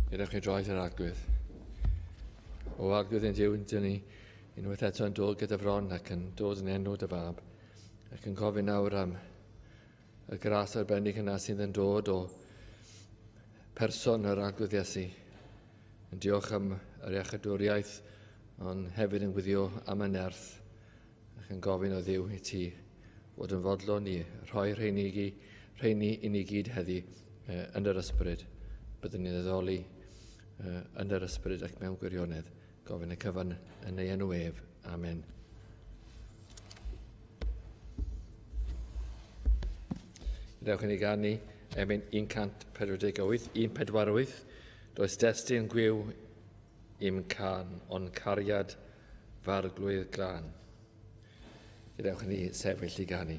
Gadewch chi droi yr Arglwydd. O Arglwydd ein Duw, dyn ni unwaith eto yn dod gyda fron ac yn dod yn enw dy fab ac yn gofyn nawr am y gras arbennig yna sydd yn dod o person yr Arglwydd Iesu. Yn diolch am yr iachydwriaeth, ond hefyd yn gwyddio am y nerth ac yn gofyn o Dduw i ti fod yn fodlon i rhoi rheini, rheini i ni gyd heddi yn yr ysbryd. Byddwn ni'n addoli yn yr ysbryd ac mewn gwirionedd. Gofyn y cyfan yn ei enw ef. Amen. Gadewch i ni ganu emyn 148, 148. Does destun gwiw i'm can, ond cariad f'arglwydd glân. Gadewch i ni sefyll i ganu.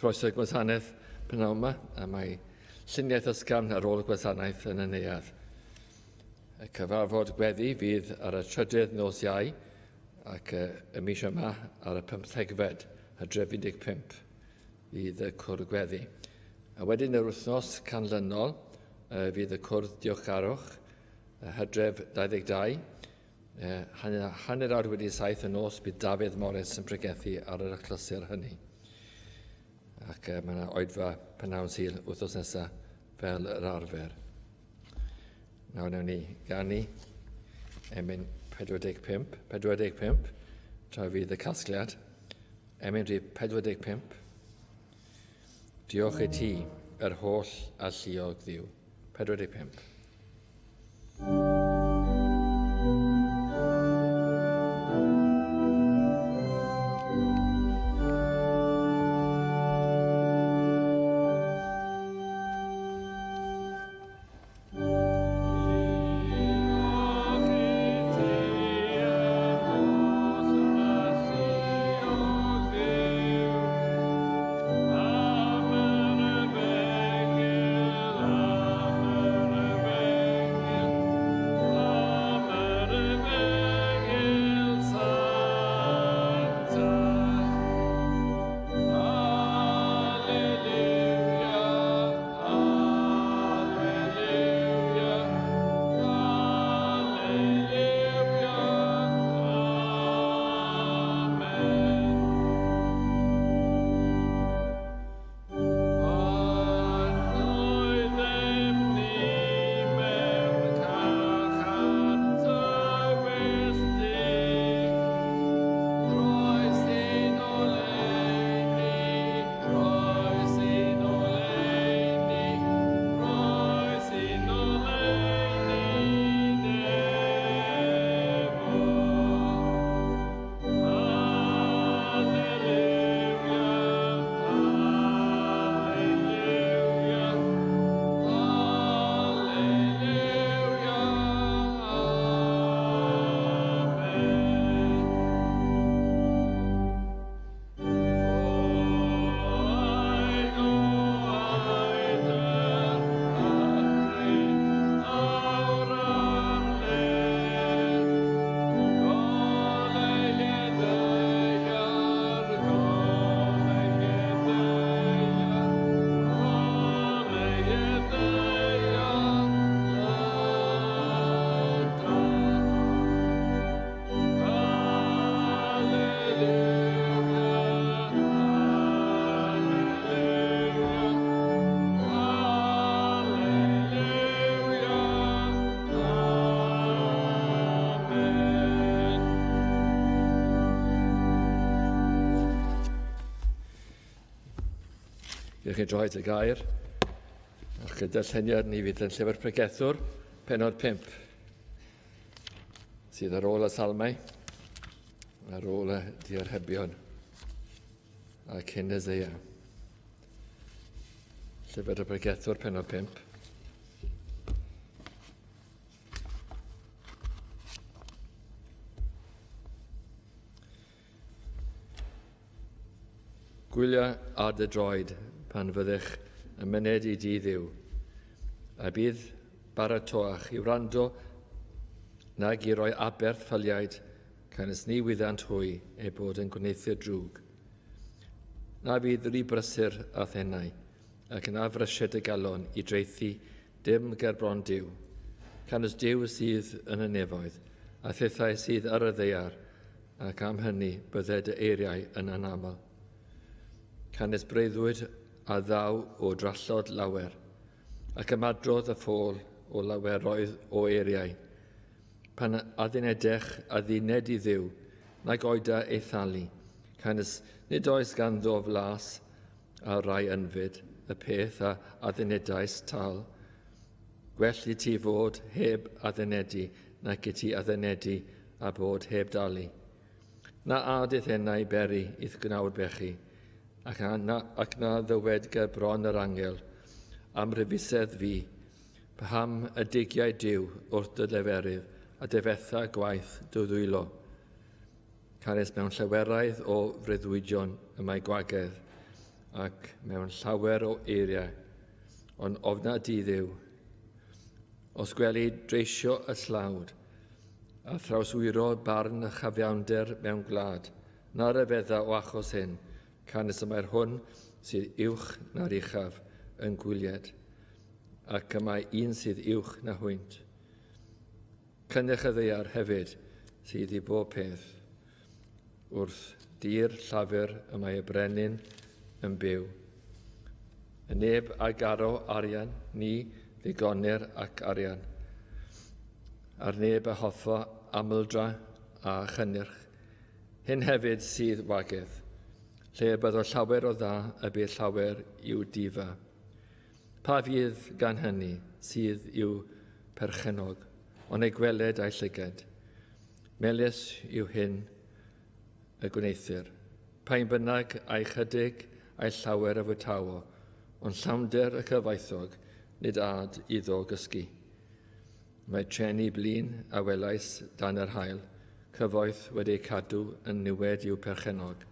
Croeso i'r gwasanaeth pnawn yma, a mae lluniaeth ysgafn ar ôl y gwasanaeth yn y neuadd. Y cyfarfod gweddi fydd ar y trydydd nos Iau ac y mis yma ar y 15fed, Hydref 15, fydd y cwrdd gweddi. A wedyn yr wythnos canlynol fydd y cwrdd diolchgarwch, Hydref 22, 7:30 y nos bydd Dafydd Morris yn pregethu ar yr achlysur hynny. Ac mae yna oedfa pnawn Sul wythnos nesaf fel yr arfer. Nawr wnawn ni ganu emyn 45, 45, tra fydd y casgliad. Emyn rhif 45. Diolch i ti, yr holl alluog Dduw. 45. Gewch chi droi at y gair, a chyda lluniad ni fydd yn llyfr pregethwr, penod 5, sydd ar ôl y salmau, ar ôl y diarhebion, a cyn Eseia. Llyfr y pregethwr, penod 5. Gwylia ar dy droed pan fyddech yn myned i dŷ Dduw, a bydd baratoach i wrando nag i roi aberth ffyliaid, canys ni wyddant hwy eu bod yn gwneuthur drwg. Na fydd rhy brysur a thenau, ac na frysied y galon i draethu dim ger bron Duw. Canys Duw sydd yn y nefoedd, a thithau sydd ar y ddaear, ac am hynny bydded dy eiriau yn anaml. Canys breuddwyd a ddaw o drallod lawer, ac ymadrodd y ffôl o laweroedd o eiriau. Pan addunedech adduned i Dduw, nag oeda ei thalu, canys nid oes ganddo flas ar rai ynfyd, y peth a addunedais tal. Gwell i ti fod heb addunedu nac i ti addunedu a bod heb dalu. Na ad i'th enau beri i'th gnawd bechu, ac na, ac na ddywed ger bron yr angel, am ryfusedd fi, paham y digiau Duw wrth dy leferydd a difetha gwaith dy ddwylo. Canys mewn llaweraidd o freuddwydion y mae gwagedd, ac mewn llawer o eiriau, ond ofna di Dduw. Os gweli dreisio y tlawd, a thrawswyro barn a chyfiawnder mewn gwlad, na ryfedda o achos hyn, canys y mae'r hwn sydd uwch na'r uchaf yn gwylied, ac y mae un sydd uwch na hwynt. Cynnyrch y ddaear hefyd sydd i bob peth. Wrth dir llafur y mae y brenin yn byw. Y neb a garo arian, ni ddigonir ac arian. A'r neb a hoffo amldra a chynnyrch. Hyn hefyd sydd wagedd. Lle y byddo llawer o dda, y bydd llawer i'w difa. Pa fydd gan hynny sydd i'w perchennog, ond ei gweled a'i llygad. Melys yw hyn y gwneuthur. Pa un bynnag a'i chydig a'i llawer a fwytawo, ond llawnder y cyfoethog nid ad iddo gysgu. Mae treni blin a welais dan yr haul, cyfoeth wedi eu cadw yn niwed i'w perchennog.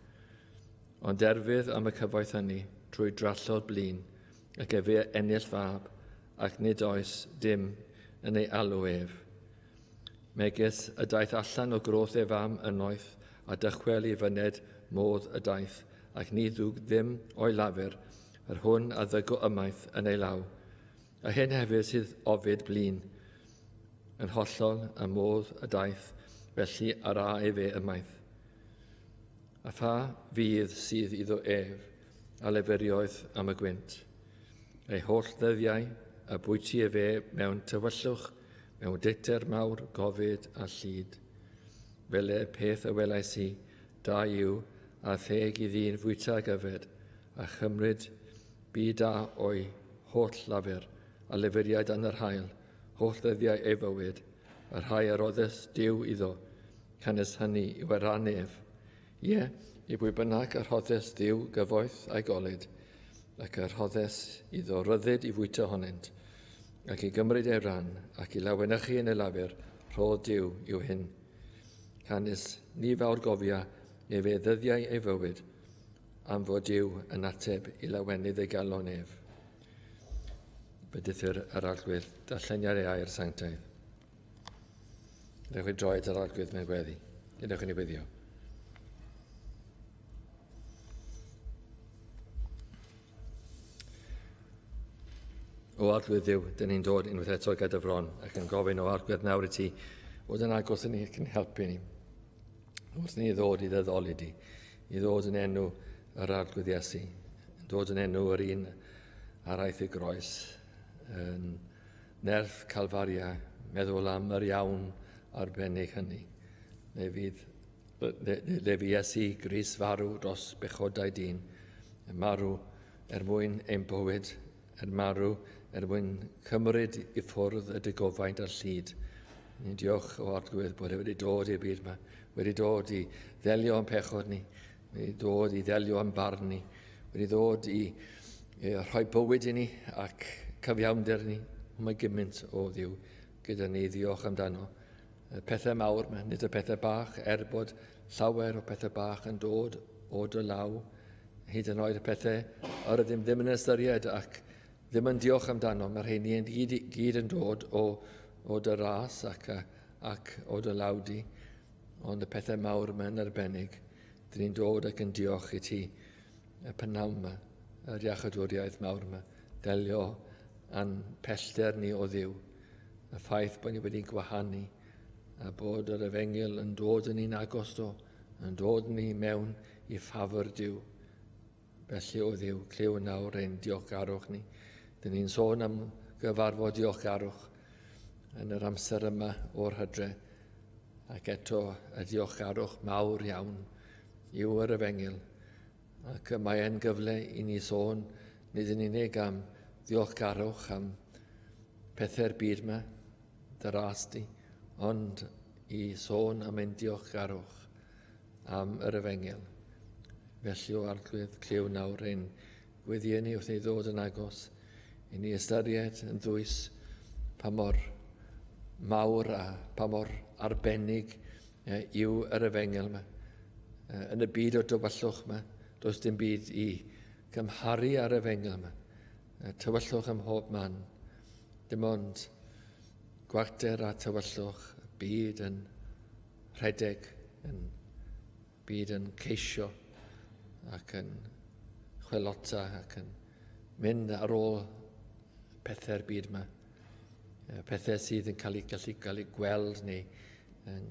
Ond derfydd am y cyfoeth hynny trwy drallod blin, ac efe ennill fab, ac nid oes dim yn ei alw ef. Megis y daeth allan o groth ei fam ynoeth, a dychwel i fyned modd y daeth, ac ni ddwg ddim o'i lafur, yr hwn a ddygo ymaith yn ei law. A hyn hefyd sydd ofid blin, yn hollol y modd y daeth, felly ar a efe ymaith. A pha fydd sydd iddo ef, a leferioedd am y gwynt. Ei holl ddyddiau, a bwyty efe mewn tywyllwch, mewn dicter mawr, gofid a llid. Fel y peth a welais i, da yw, a theg i ddyn fwyta ag yfed, a chymryd byd da o'i holl lafur, a leferiaid dan yr haul, holl ddyddiau ei fywyd, y rhai a roddes Duw iddo, canys hynny yw ei ran ef. Ie, i bwy bynnag y rhoddes Dduw gyfoeth a'i golud, ac y rhoddes iddo ryddid i fwyta ohonynt, ac i gymryd ei ran, ac i lawenychu yn ei lafur, rhodd Duw yw hyn. Canys ni fawr gofia efe ddyddiau ei fywyd, am fod Duw yn ateb i lawenydd ei galon ef. Bendithir yr Arglwydd, darlleniad ei air sanctaidd. Gadewch i droi at yr Arglwydd mewn gweddi. Gadewch i ni weddïo. O Arglwydd Dduw, dyn ni'n dod unwaith eto gyda fron ac yn gofyn o Arglwydd nawr i ti fod yn agos i ni ac yn helpu ni. Wrth ni ddod i ddeddoli di, i ddod yn enw yr Arglwydd Iesu, yn dod yn enw yr un ar aeth y groes, yn nerth Calfaria, meddwl am yr iawn arbennig hynny. Le fydd le, le fu Iesu Grist farw dros bechodau dyn, yn marw er mwyn ein bywyd, er marw, er mwyn cymryd i ffwrdd y digofaint a'r llid. Ni'n diolch o Arglwydd bod e wedi dod i'r byd yma, wedi dod i ddelio am pechod ni, wedi dod i ddelio am barn ni, wedi dod i rhoi bywyd i ni ac cyfiawnder ni. Mae gymaint o Dduw gyda ni, ddiolch amdano. Y pethau mawr yma, nid y pethau bach, er bod llawer o pethau bach yn dod o dy law, hyd yn oed y pethau yr ydym ddim yn ystyried ac ddim yn diolch amdano. Mae'r rheini yn gyd yn dod o dy ras ac o dy law di. Ond y pethau mawr yma yn arbennig, dyn ni'n dod ac yn diolch i ti y pnawn yma, yr iachawdwriaeth mawr yma, delio â'n pellter ni o Dduw, y ffaith bod ni wedi gwahanu a bod yr efengyl yn dod yn ni'n agos do, yn dod ni mewn i ffafr Duw. Felly o Dduw, clyw nawr ein diolchgarwch ni. Dyn ni'n sôn am gyfarfod diolchgarwch yn yr amser yma o'r hydre, ac eto y diolchgarwch mawr iawn yw yr efengyl. Ac mae e'n gyfle i ni sôn nid yn unig am ddiolchgarwch am pethau'r byd yma, dy ras di, ond i sôn am ein diolchgarwch am yr efengyl. Felly o Arglwydd, clyw nawr ein gweddïau ni wrth ni ddod yn agos, i ni ystyried yn ddwys pa mor mawr a pa mor arbennig yw yr efengyl yma. Yn y byd o dywyllwch yma, does dim byd i gymharu â'r efengyl yma. Tywyllwch ym mhob man, dim ond gwacter a tywyllwch, y byd yn rhedeg, yn byd yn ceisio ac yn chwilota ac yn mynd ar ôl pethau'r byd yma. Pethau sydd yn cael eu gallu cael eu gweld neu yn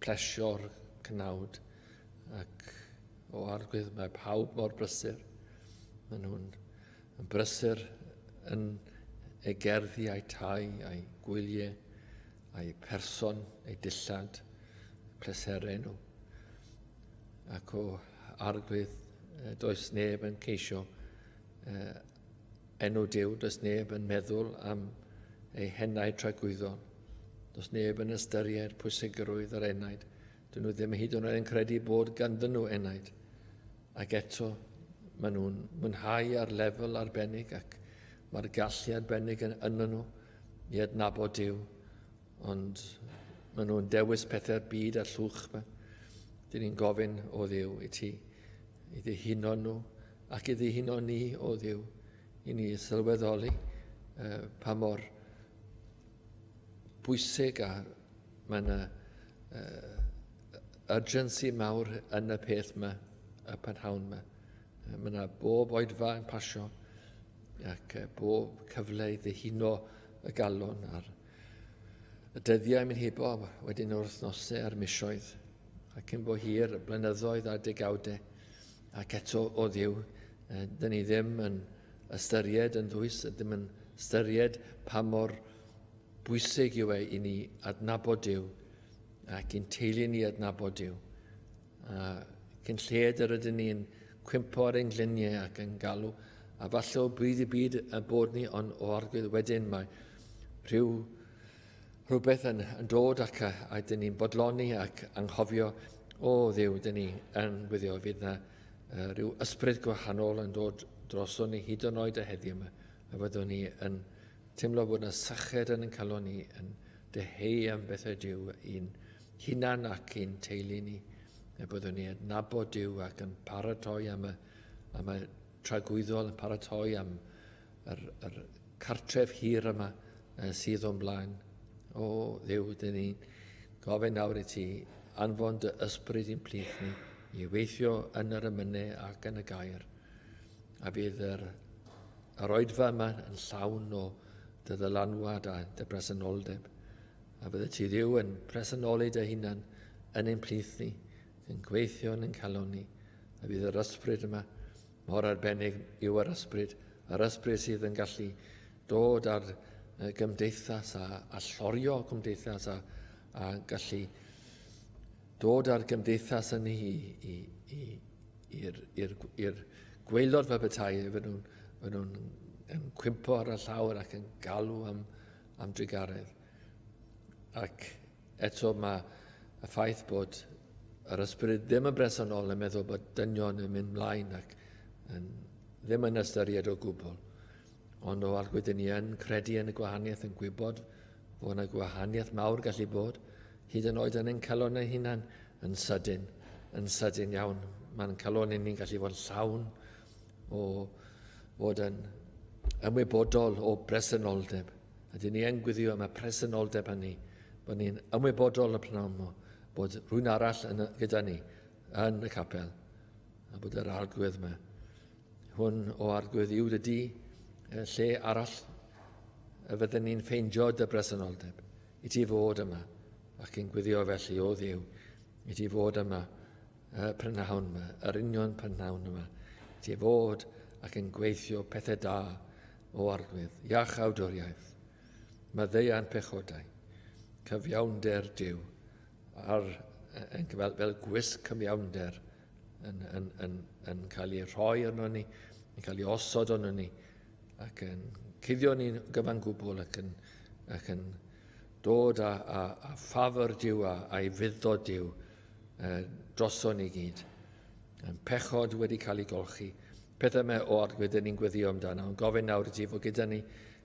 plesio'r cnawd. Ac o Arglwydd, mae pawb mor brysur. Maen nhw'n yn brysur yn eu gerddi, a'u tai, a'u gwyliau, a'u person, eu dillad, pleserau nhw. Ac o Arglwydd, does neb yn ceisio enw Duw, does neb yn meddwl am ei henaid tragwyddol. Does neb yn ystyried pwysigrwydd yr enaid. Dyn nhw ddim hyd yn oed yn credu bod ganddyn nhw enaid. Ac eto, maen nhw'n mwynhau ar lefel arbennig ac mae'r gallu arbennig yn ynddyn nhw i adnabod Duw. Ond maen nhw'n dewis pethau'r byd a llwch yma. Dyn ni'n gofyn o Dduw i ti, i ddihuno nhw ac i ddihuno ni o Dduw, i ni sylweddoli pa mor bwysig a mae yna urgency mawr yn y peth yma, y prynhawn yma. Mae yna bob oedfa yn pasio ac bob cyfle i ddihuno y galon ar y dyddiau mynd heibo, wedyn o'r wythnosau a'r misoedd, ac yn bo hir, blynyddoedd a degawdau, ac eto o Dduw, dyn ni ddim yn ystyried yn ddwys, ddim yn ystyried pa mor bwysig yw e i ni adnabod Duw, ac i'n teulu ni adnabod Duw. A cyn lled yr ydyn ni'n cwympo ar ein gliniau ac yn galw, a falle o bryd i byd y bod ni, ond o Arglwydd wedyn mae rhywbeth yn dod ac a dyn ni'n bodloni ac anghofio, o Dduw, dyn ni yn gwyddio fydd yna rhyw ysbryd gwahanol yn dod droson ni hyd yn oed y heddiw yma, a fyddwn ni yn teimlo bod yna syched yn ein calon ni yn dyheu am bethau Duw i'n hunan ac i'n teulu ni, a byddwn ni adnabod Duw ac yn paratoi am y tragwyddol, yn paratoi am yr cartref hir yma sydd o'n blaen. O Dduw, dyn ni'n gofyn nawr i ti anfon dy ysbryd i'n plith ni i weithio yn yr emynau ac yn y gair. A fydd yr oedfa yma yn llawn o dy ddylanwad a dy bresenoldeb. A bydde ti Dduw yn presenoli dy hunan yn ein plith ni, yn gweithio yn ein calon ni. A fydd yr ysbryd yma mor arbennig yw yr ysbryd sydd yn gallu dod ar gymdeithas a llorio cymdeithas a gallu dod ar gymdeithas yn ni i'r gwaelod fel petai, fydden nhw'n yn cwympo ar y llawr ac yn galw am drugaredd. Ac eto mae y ffaith bod yr ysbryd ddim yn bresennol yn meddwl bod dynion yn mynd mlaen ac ddim yn ystyried o gwbl. Ond o Arglwydd, ni yn credu yn y gwahaniaeth, yn gwybod fod yna gwahaniaeth mawr gallu bod, hyd yn oed yn ein calon ein hunan yn sydyn iawn. Mae'n calon ni'n gallu fod llawn o fod yn ymwybodol o bresenoldeb. A dyn ni yn gwyddio am y presenoldeb hynny, bod ni'n ymwybodol y prynhawn yma, bod rhywun arall gyda ni yn y capel, a bod yr Arglwydd yma. Hwn o Arglwydd yw dy di, lle arall y fydden ni'n ffeindio dy bresenoldeb, i ti fod yma, ac yn gwyddio felly o Dduw, i ti fod yma, y prynhawn yma, yr union prynhawn yma, i ti fod ac yn gweithio pethau da o Arglwydd, iachawdwriaeth, maddeuant pechodau, cyfiawnder Duw, fel gwisg cyfiawnder yn cael ei rhoi arno ni, yn cael ei osod arno ni, ac yn cuddio ni'n gyfan gwbl ac yn dod â ffafr Duw a'i fuddod Duw droson ni gyd. Yn pechod wedi cael ei golchi. Pethau yma o Arglwydd ni'n gweddio amdano, ond gofyn nawr i ti fod gyda ni,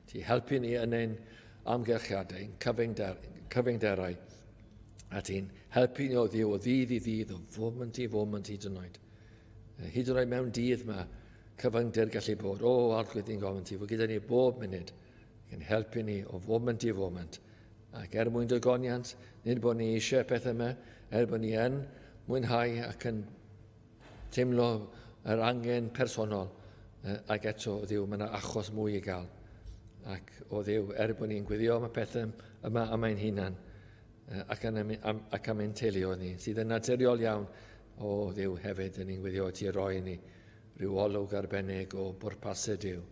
ti helpu ni yn ein amgylchiadau, ein cyfyngderau, a ti'n helpu ni o Dduw o ddydd i ddydd, o foment i foment hyd yn oed. Hyd yn oed mewn dydd mae cyfyngder gallu bod. O Arglwydd, ni'n gofyn ti fod gyda ni bob munud, yn helpu ni o foment i foment. Ac er mwyn dygoniant, nid bod ni eisiau pethau yma, er bod ni yn mwynhau ac yn teimlo yr angen personol, ac eto o Dduw, mae yna achos mwy i gael. Ac o Dduw, er bod ni'n gweddio am y pethau yma am ein hunan, ac am ein teuluoedd ni, sydd yn naturiol iawn, o Dduw hefyd, yn ni'n gweddio ti roi ni rhyw olwg arbennig o bwrpasau Duw,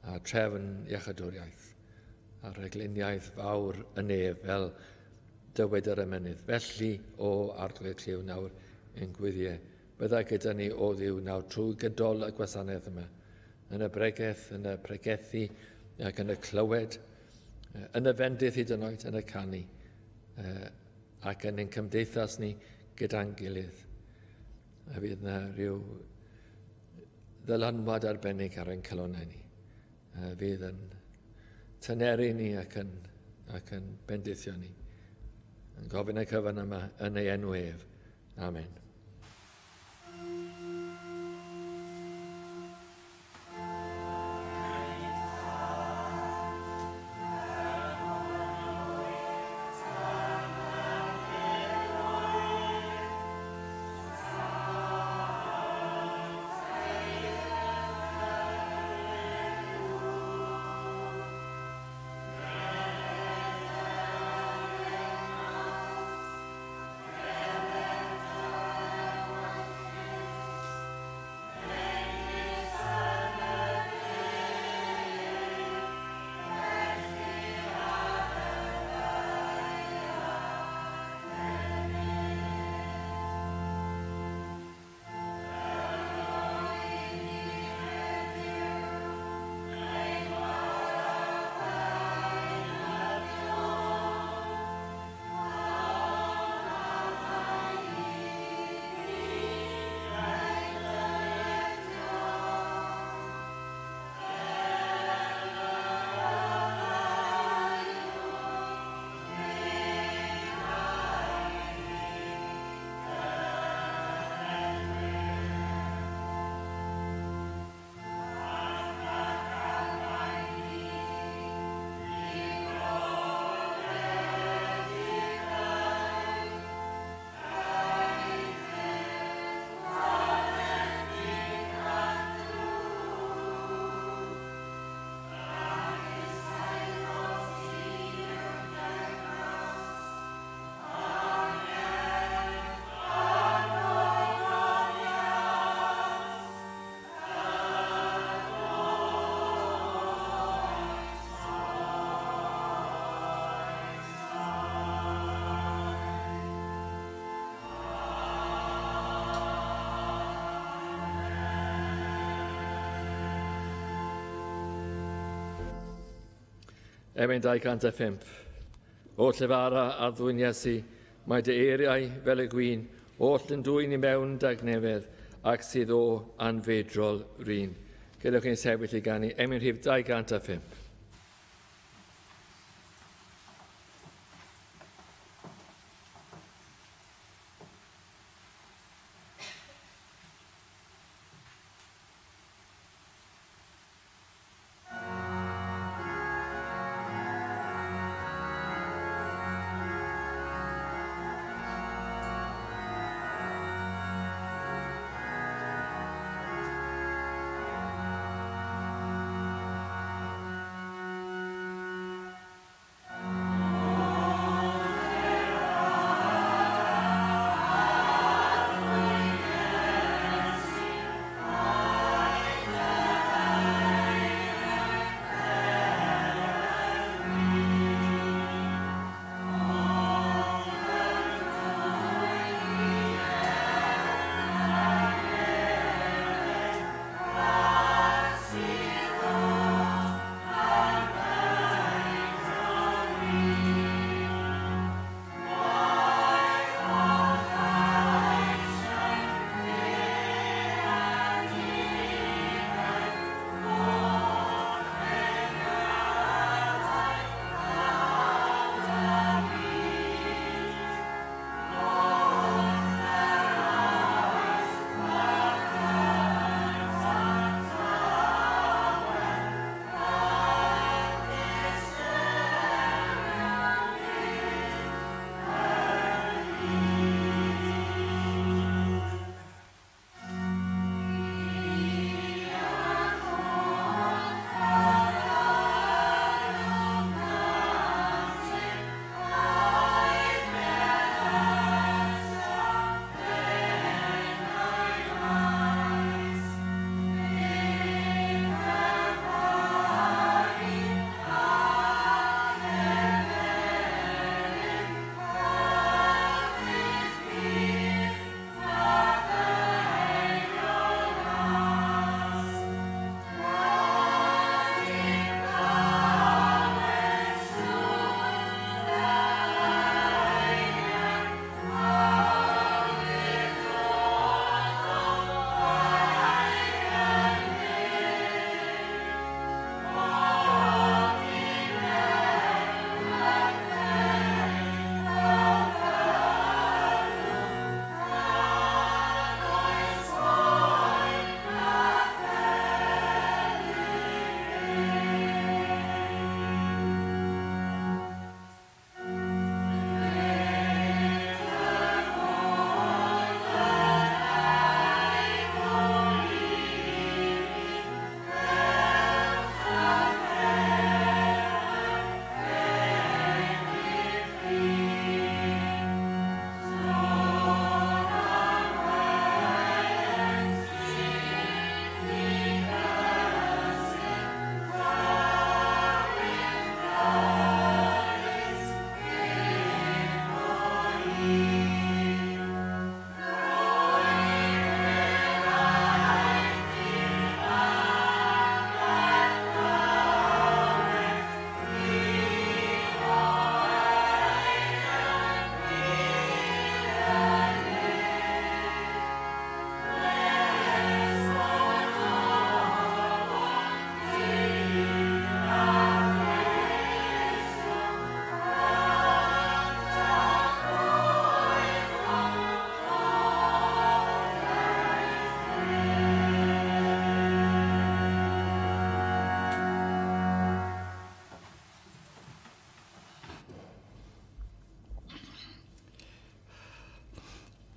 a trefn iachadwriaeth, a rhagluniaeth fawr y nef, fel dywed yr emynydd. Felly, o Arglwydd, clyw nawr ein gweddiau. Bydda gyda ni o Dduw nawr trwy gydol y gwasanaeth yma, yn y bregeth, yn y pregethu, ac yn y clywed, yn y fendith hyd yn oed, yn y canu, ac yn ein cymdeithas ni gyda'n gilydd. A fydd yna rhyw ddylanwad arbennig ar ein calonnau ni. Fydd yn tyneru ni ac yn bendithio ni. Yn gofyn y cyfan yma yn ei enw ef. Amen. Emyn 205. O llefara a ddwyn Iesu, mae dy eiriau fel y gwin, oll yn dwyn i mewn dagnefedd, ac sydd o anfeidrol rin. Gadewch i ni sefyll i ganu emyn rhif 205.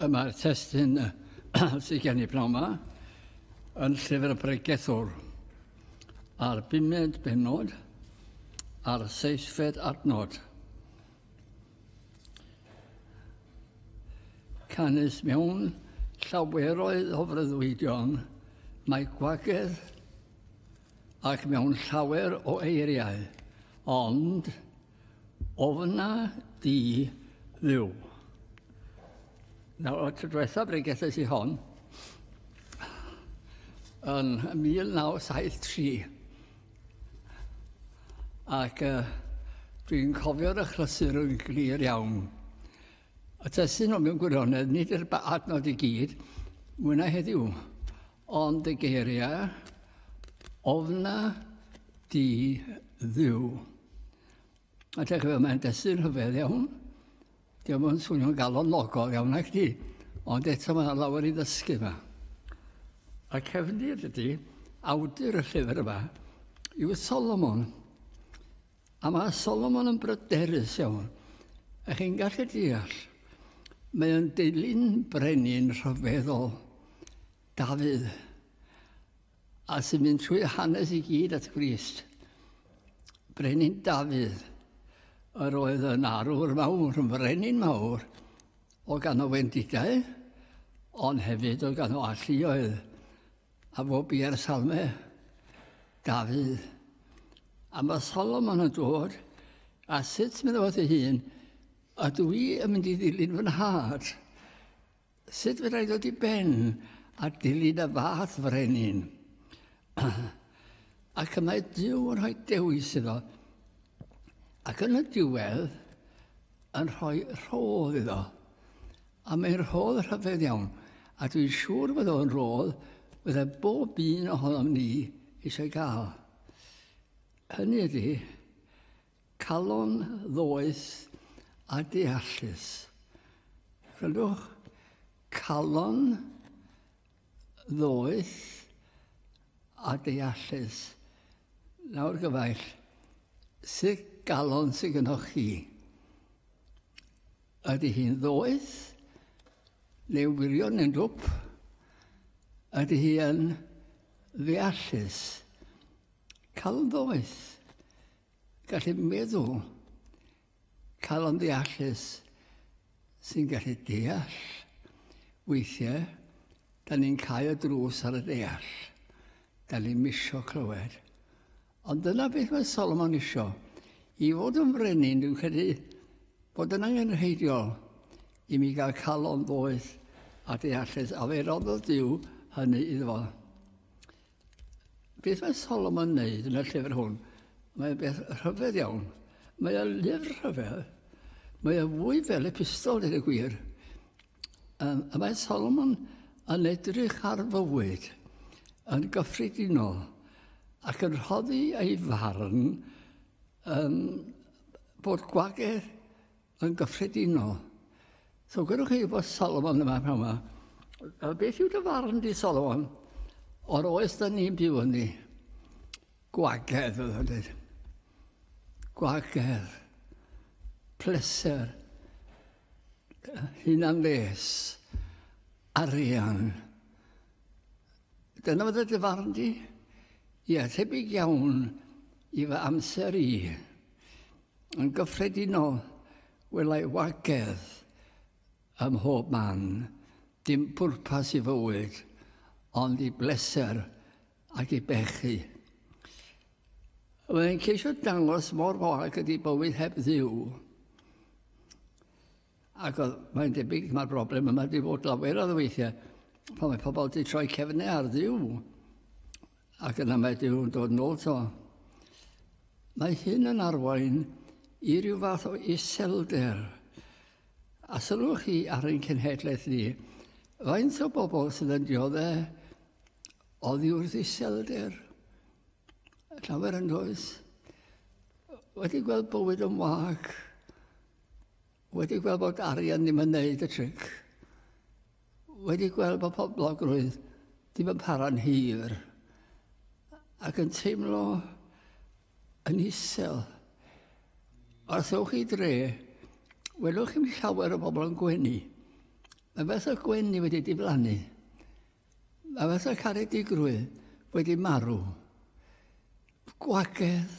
Mae'r testun sydd gen i pnawn yma yn llyfr y Pregethwr a'r bumed bennod a'r seithfed adnod. Canys mewn llaweroedd o freuddwydion mae gwagedd ac mewn llawer o eiriau, ond ofna di Dduw. Nawr, y tro diwethaf bregethais i hon yn 1973. Ac Dwi'n cofio'r achlysur yn glir iawn. Y testun o mewn gwirionedd, nid yr adnod i gyd, mwy na heddiw, ond y geiriau, ofna di Dduw. A te chwe, mae'n destun rhyfedd iawn. Diolch yn swnio'n galonogol iawn ac di, ond eto mae yna lawer i ddysgu yma. A cefndir ydy, awdur y llyfr yma, yw Solomon. A mae Solomon yn bryderus iawn. A chi'n gallu deall, mae o'n dilyn brenin rhyfeddol, Dafydd, a sy'n mynd trwy hanes i gyd at Grist. Brenin Dafydd, yr oedd yn arwr mawr, yn frenin mawr, o gan o wendidau, ond hefyd o gan o alluoedd, a fo bia'r salme, Dafydd. A mae Solomon yn dod, a sut meddwl wrth ei hun, ydw i yn mynd i ddilyn fy nhad? Sut fedra i ddod i ben a dilyn y fath frenin? Ac y mae Duw yn rhoi dewis iddo, ac yn y diwedd yn rhoi rhodd iddo. A mae'n rhodd rhyfedd iawn, a dwi'n siŵr bod o'n rhodd fydde bob un ohonom ni eisiau gael. Hynny ydy, calon ddoeth a deallus. Gwrandwch, calon ddoeth a deallus. Nawr gyfaill, sut galon sydd gennych chi? Ydy hi'n ddoeth neu wirion neu'n dwp? Ydy hi yn ddeallus? Calon ddoeth, gallu meddwl, calon ddeallus sy'n gallu deall. Weithiau, da ni'n cau y drws ar y deall. Da ni'n misio clywed. Ond dyna beth mae Solomon isio. I fod yn frenin, dwi'n credu bod yn angenrheidiol i mi gael calon ddoeth a deallus, a fe roddodd Duw hynny iddo fo. Beth mae Solomon wneud yn y llyfr hwn? Mae'n beth rhyfedd iawn. Mae o'n lyfr rhyfedd. Mae o'n fwy fel epistol, dweud y gwir. A mae Solomon yn edrych ar fywyd yn gyffredinol ac yn rhoddi ei farn bod gwagedd yn gyffredinol. So gwelwch chi bod Solomon yma pnawn yma. A beth yw dy farn di, Solomon, o'r oes da ni'n byw ynddi? Gwagedd, oedd o'n dweud. Gwagedd. Pleser. Hunan les. Arian. Dyna fydde dy farn di? Ie, tebyg iawn i fy amser i. Yn gyffredinol, welai wagedd ym mhob man, dim pwrpas i fywyd, ond i bleser ac i bechu. Mae'n ceisio dangos mor wag ydy bywyd heb Dduw. Ac oedd, mae'n debyg, mae'r broblem yma wedi bod lawer o weithiau, pan mae pobl wedi troi cefnau ar Dduw, ac yna mae Duw yn dod nôl to. Mae hyn yn arwain i ryw fath o iselder. A sylwch chi ar ein cenhedlaeth ni, faint o bobl sydd yn dioddef oddi wrth iselder? Llawer yn does. Wedi gweld bywyd yn wag. Wedi gweld bod arian ddim yn neud y tric. Wedi gweld bod poblogrwydd ddim yn para'n hir. Ac yn teimlo yn isel. Os ewch i dre, welwch chi'm llawer o bobl yn gwenu. Mae fath o gwenu wedi diflannu. Mae fath o caredigrwydd wedi marw. Gwagedd.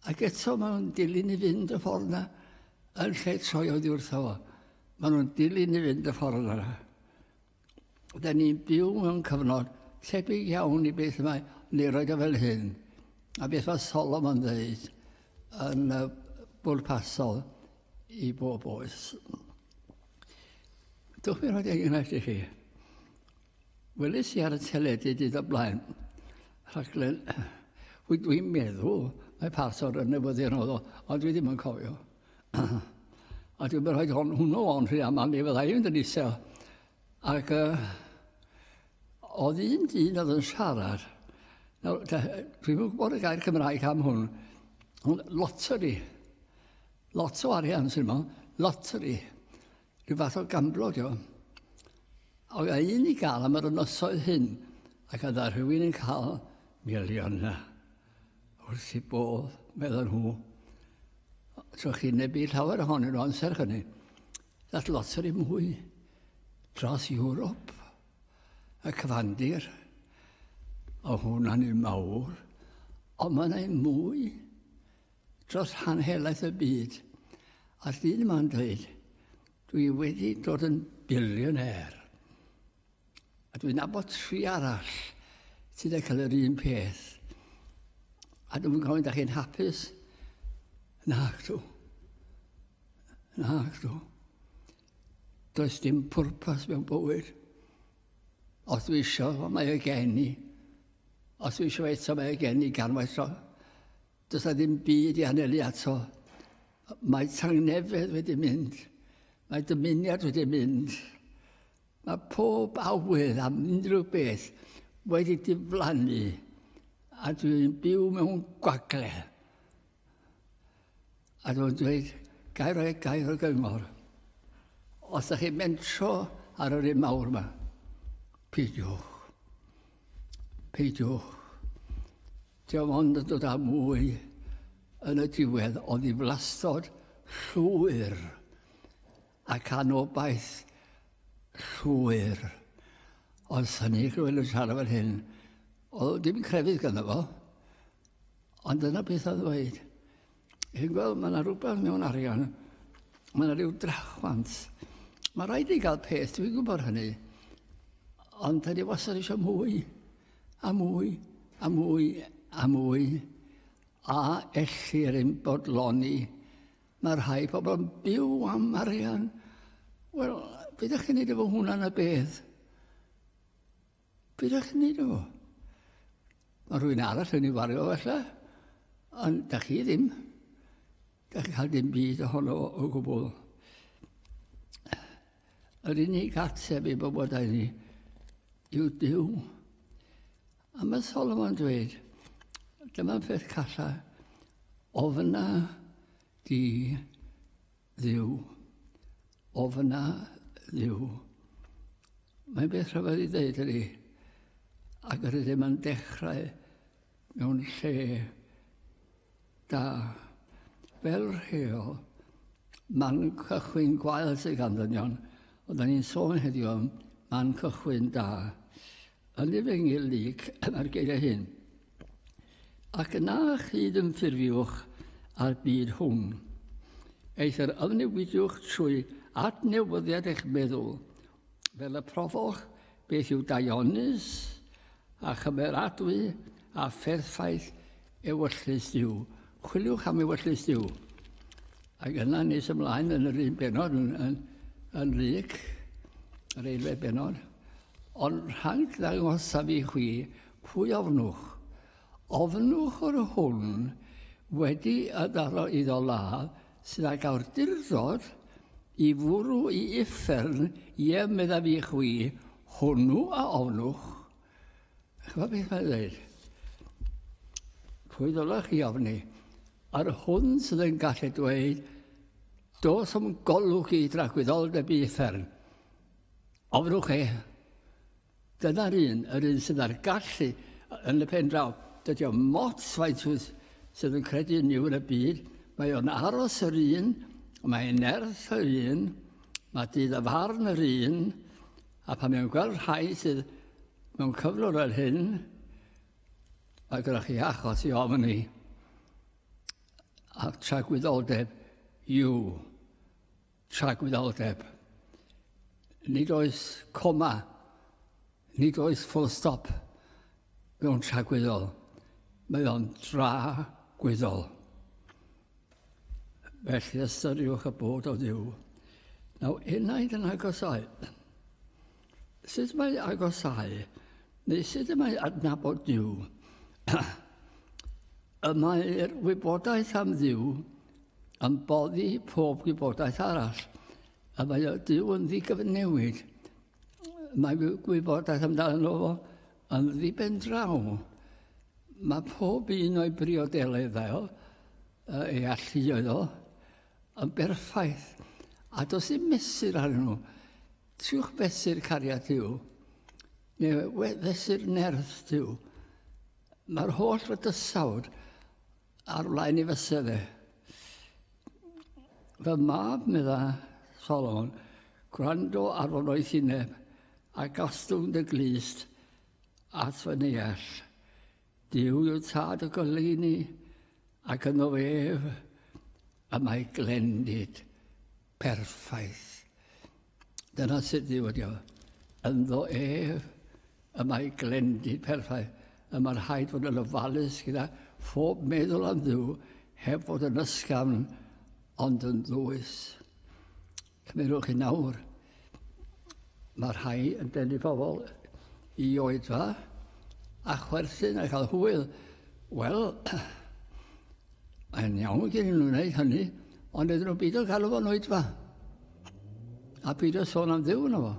Ac eto maen nhw'n dilyn i fynd y ffordd yna yn lle troi oddi wrtho fo. Maen nhw'n dilyn i fynd y ffordd yna. Da ni'n byw mewn cyfnod tebyg iawn i beth mae, neu roed o fel hyn, a beth mae Solomon dweud yn bwrpasol i bob oes. Dwch mi rhoi enghraifft i chi. Weles i ar y teledu dydd o blaen rhaglen, dwi'n meddwl Mae part o'r newyddion oedd o, ond dwi ddim yn cofio. A dwi'n rhoi hwnnw o'n rhy aml, mi fydda i'n mynd yn isel. Ac oedd un dyn oedd yn siarad. Nawr, dwi'n gwybod y gair Cymraeg am hwn, ond lottery. Lot o arian sy'n yma, lottery. Rhyw fath o gamblo, dio. Oedd un i gael am yr ynysoedd hyn, ac oedd rhywun yn cael miliynau. Wrth i bodd, meddwl nhw. So chi'n nebu llawer ohonyn nhw amser hynny. Dath lottery mwy dros Ewrop, y cyfandir. O hwnna'n un mawr. Ond mae'n un mwy dros rhan helaeth y byd. A'r dyn yma'n dweud, dwi wedi dod yn billionaire. A dwi'n nabod 3 arall sydd wedi cael yr un peth. A dwi'n gofyn, da chi'n hapus? Nag dw. Nag dw. Does dim pwrpas mewn bywyd. Os dwi isio, mae o gen i. Os dwi isio eto, mae o gen i ganwaith tro. Does na ddim byd i anelu ato. Mae tangnefedd wedi mynd. Mae dymuniad wedi mynd. Mae pob awydd am unrhyw beth wedi diflannu. A dwi'n byw mewn gwagle. A dwi'n dweud, gair o'i gair o gyngor. Os ydych chi'n mentro ar yr un mawr yma, peidiwch. Peidiwch. Diolch ond yn dod â mwy yn y diwedd o ddiflastod llwyr ac anobaith llwyr. Oedd hynny rhywun yn siarad fel hyn, oedd dim crefydd ganddo fo, ond dyna beth oedd ddweud. Chi'n gweld, mae yna rhywbeth mewn arian, mae yna rhyw drachwant. Mae rhaid i gael peth, dwi'n gwybod hynny, ond da ni wastad eisiau mwy, a mwy, a mwy, a mwy, a ellir ein bodloni. Mae rhai pobl yn byw am arian. Wel, beth ydych chi'n neud efo hwnna na beth? Beth ydych chi'n neud efo? Mae rhywun arall yn ei wario falle, ond da chi ddim. Da chi'n cael dim byd ohono o gwbl. Yr unig ateb i bywydau ni yw Duw. A mae Solomon dweud, dyma'n peth calla, ofna di Dduw. Ofna Dduw. Mae'n beth rhyfedd i ddeud ydy, ac yr ydym yn dechrau mewn lle da. Fel rheol, man cychwyn gwael sydd gan ddynion, ond ni'n sôn heddiw am man cychwyn da. Yn Efengyl Luc, mae'r geiriau hyn. Ac na chyd ymffurfiwch â'r byd hwn. Eithr ymnewidiwch trwy adnewyddiad eich meddwl, fel y profoch beth yw daionus a chymeradwy a pherffaith ewyllys Duw. Chwiliwch am ewyllys Duw. Ac yna nes ymlaen yn yr un bennod, yn Luc, yr eilfed bennod. Ond rhag ddangosaf i chwi, pwy ofnwch? Ofnwch yr hwn wedi ymddaro iddo ladd sydd ag awdurdod i fwrw i uffern, ie meddaf i chwi, hwnnw a ofnwch. Ch'mod beth mae'n dweud? Pwy ddylech chi ofni? Yr hwn sydd yn gallu dweud, dos am golwg i dragwyddoldeb i uffern. Ofnwch e. Dyna'r un, yr un sydd ar gallu yn y pen draw. Dydy o mot faint sydd yn credu yn Nuw yn y byd. Mae o'n aros yr un, mae'n nerth yr un, mae dydd y farn yr un, a pan mae'n gweld rhai sydd mewn cyflwr fel hyn, mae gyda chi achos i ofni. A tragwyddoldeb yw tragwyddoldeb. Nid oes coma, nid oes full stop mewn tragwyddol. Mae o'n dragwyddol. Felly ystyriwch y bod o Dduw. Nawr, enaid yn agosáu. Sut mae agosáu? Neu sut mae adnabod Duw? Y mae'r wybodaeth am Dduw yn boddi pob gwybodaeth arall. A mae Duw yn ddigyfnewid. Mae gwybodaeth amdano fo yn ddibendraw. Mae pob un o'i briodeleddau o, ei alluoedd o, yn berffaith. A does dim mesur arnyn nhw. Triwch fesur cariad Duw, neu fesur nerth Duw. Mae'r holl fydysawd ar flaen ei fysedd e. Fy mab, medda Solomon, gwrando ar fy noethineb a gostwng dy glust at fy neall. Duw yw tad y goleuni ac yno ef y mae glendid perffaith. Dyna sut Dduw ydi o. Ynddo ef y mae glendid perffaith. Y mae rhaid fod yn ofalus gyda phob meddwl am Dduw heb fod yn ysgafn ond yn ddwys. Cymerwch chi nawr. Mae rhai yn denu pobl i oedfa a chwerthin a chael hwyl. Wel, mae'n iawn gen nhw wneud hynny, ond iddyn nhw beidio galw fo'n oedfa. A beidio sôn am Dduw yno fo.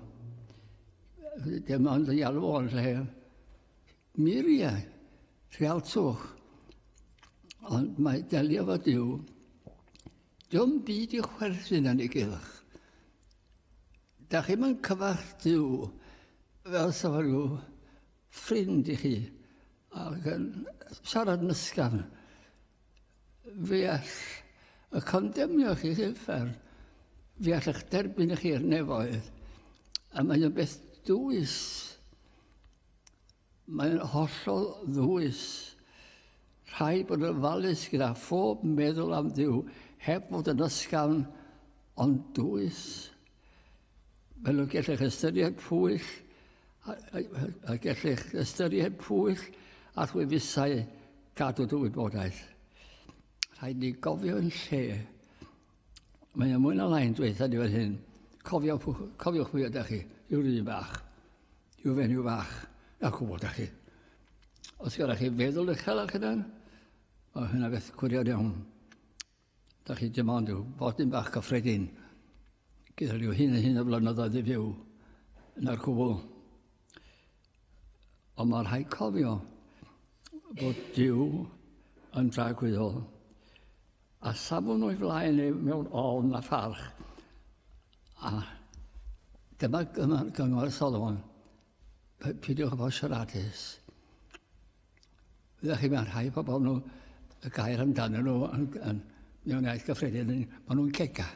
Dim ond i alw o'n lle muriau, rhialtwch. Ond mae delio fo Duw, diolch byd i chwerthin yn ei gylch. Da chi'm yn cyfarch Duw fel sa fo rhyw ffrind i chi ac yn siarad yn ysgafn. Fe all y condemnio chi i'r uffern. Fe all eich derbyn chi i'r nefoedd. A mae o'n beth dwys. Mae'n hollol ddwys. Rhaid bod yn ofalus gyda phob meddwl am Dduw, heb fod yn ysgafn, ond dwys. Fel y gellech ystyried pwyll, a, a, a gellech ystyried pwyll a chwefusau gadw dy wybodaeth. Rhaid ni gofio yn lle. Mae yna mwy na lai'n dweud ni fan hyn. Cofio, cofiwch pwy ydych chi, yw'r un bach, yw'r fenyw fach, a gwybod ydych chi. Os gyda chi feddwl uchel a'ch hunan, mae hynna beth gwirion iawn. Da chi dim ond yw fodyn bach cyffredin gyda rhyw hyn a hyn o flynyddoedd i fyw na'r cwbl. Ond mae rhaid cofio bod Duw yn dragwyddol a safwn o'i flaen e mewn ofn a pharch. A dyma gyngor Solomon. Peidiwch â bod siaradus. Ydych chi, mae rhai pobl nhw, y gair amdanyn nhw yn, yn, mewn iaith gyffredin, maen nhw'n cega.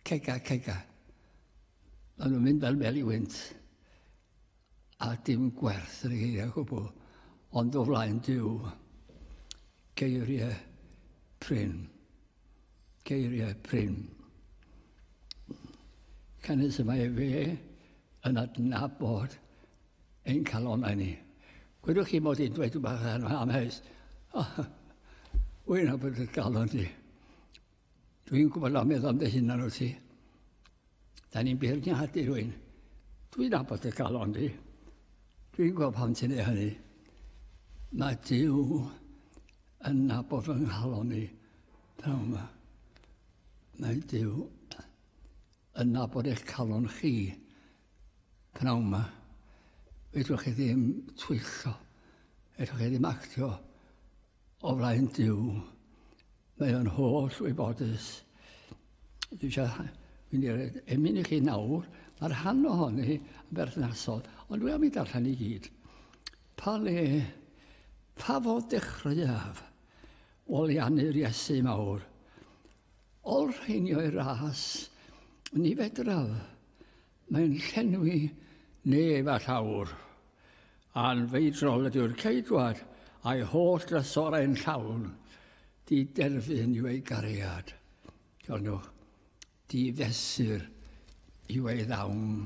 Cega, cega. Maen nhw'n mynd fel mel i wynt. A dim gwerth yn y geiriau gwbl, ond o flaen Duw, geiriau prin. Geiriau prin. Canys y mae fe yn adnabod ein calonnau ni. Gwedwch chi mod i'n dweud rhywbeth yn amheus. Oh, wy'n nabod y galon di. Dwi'n gwybod am meddwl am dy hunan wyt ti. Da ni'n beirniadu rhywun. Dwi'n nabod y galon di. Dwi'n gwybod pam ti'n ei hynny. Mae Duw yn nabod fy nghalon i pnawn yma. Mae Duw yn nabod eich calon chi pnawn yma. Fedrwch chi ddim twyllo, fedrwch chi ddim actio o flaen Duw. Mae o'n holl wybodus. Dwi eisiau mynd i'r emyn i chi nawr. Mae'r rhan ohoni yn berthnasol, ond dwi am ei darllen i gyd. Pa le, pa fodd dechreuaf oliannu'r Iesu mawr? Olrheinio'i ras, ni fedraf. Mae'n llenwi nef a llawr. Anfeidrol ydyw'r ceidwad a'i holl drysorau'n llawn. Di derfyn yw ei gariad. Gwrandwch, di fesur yw ei ddawn.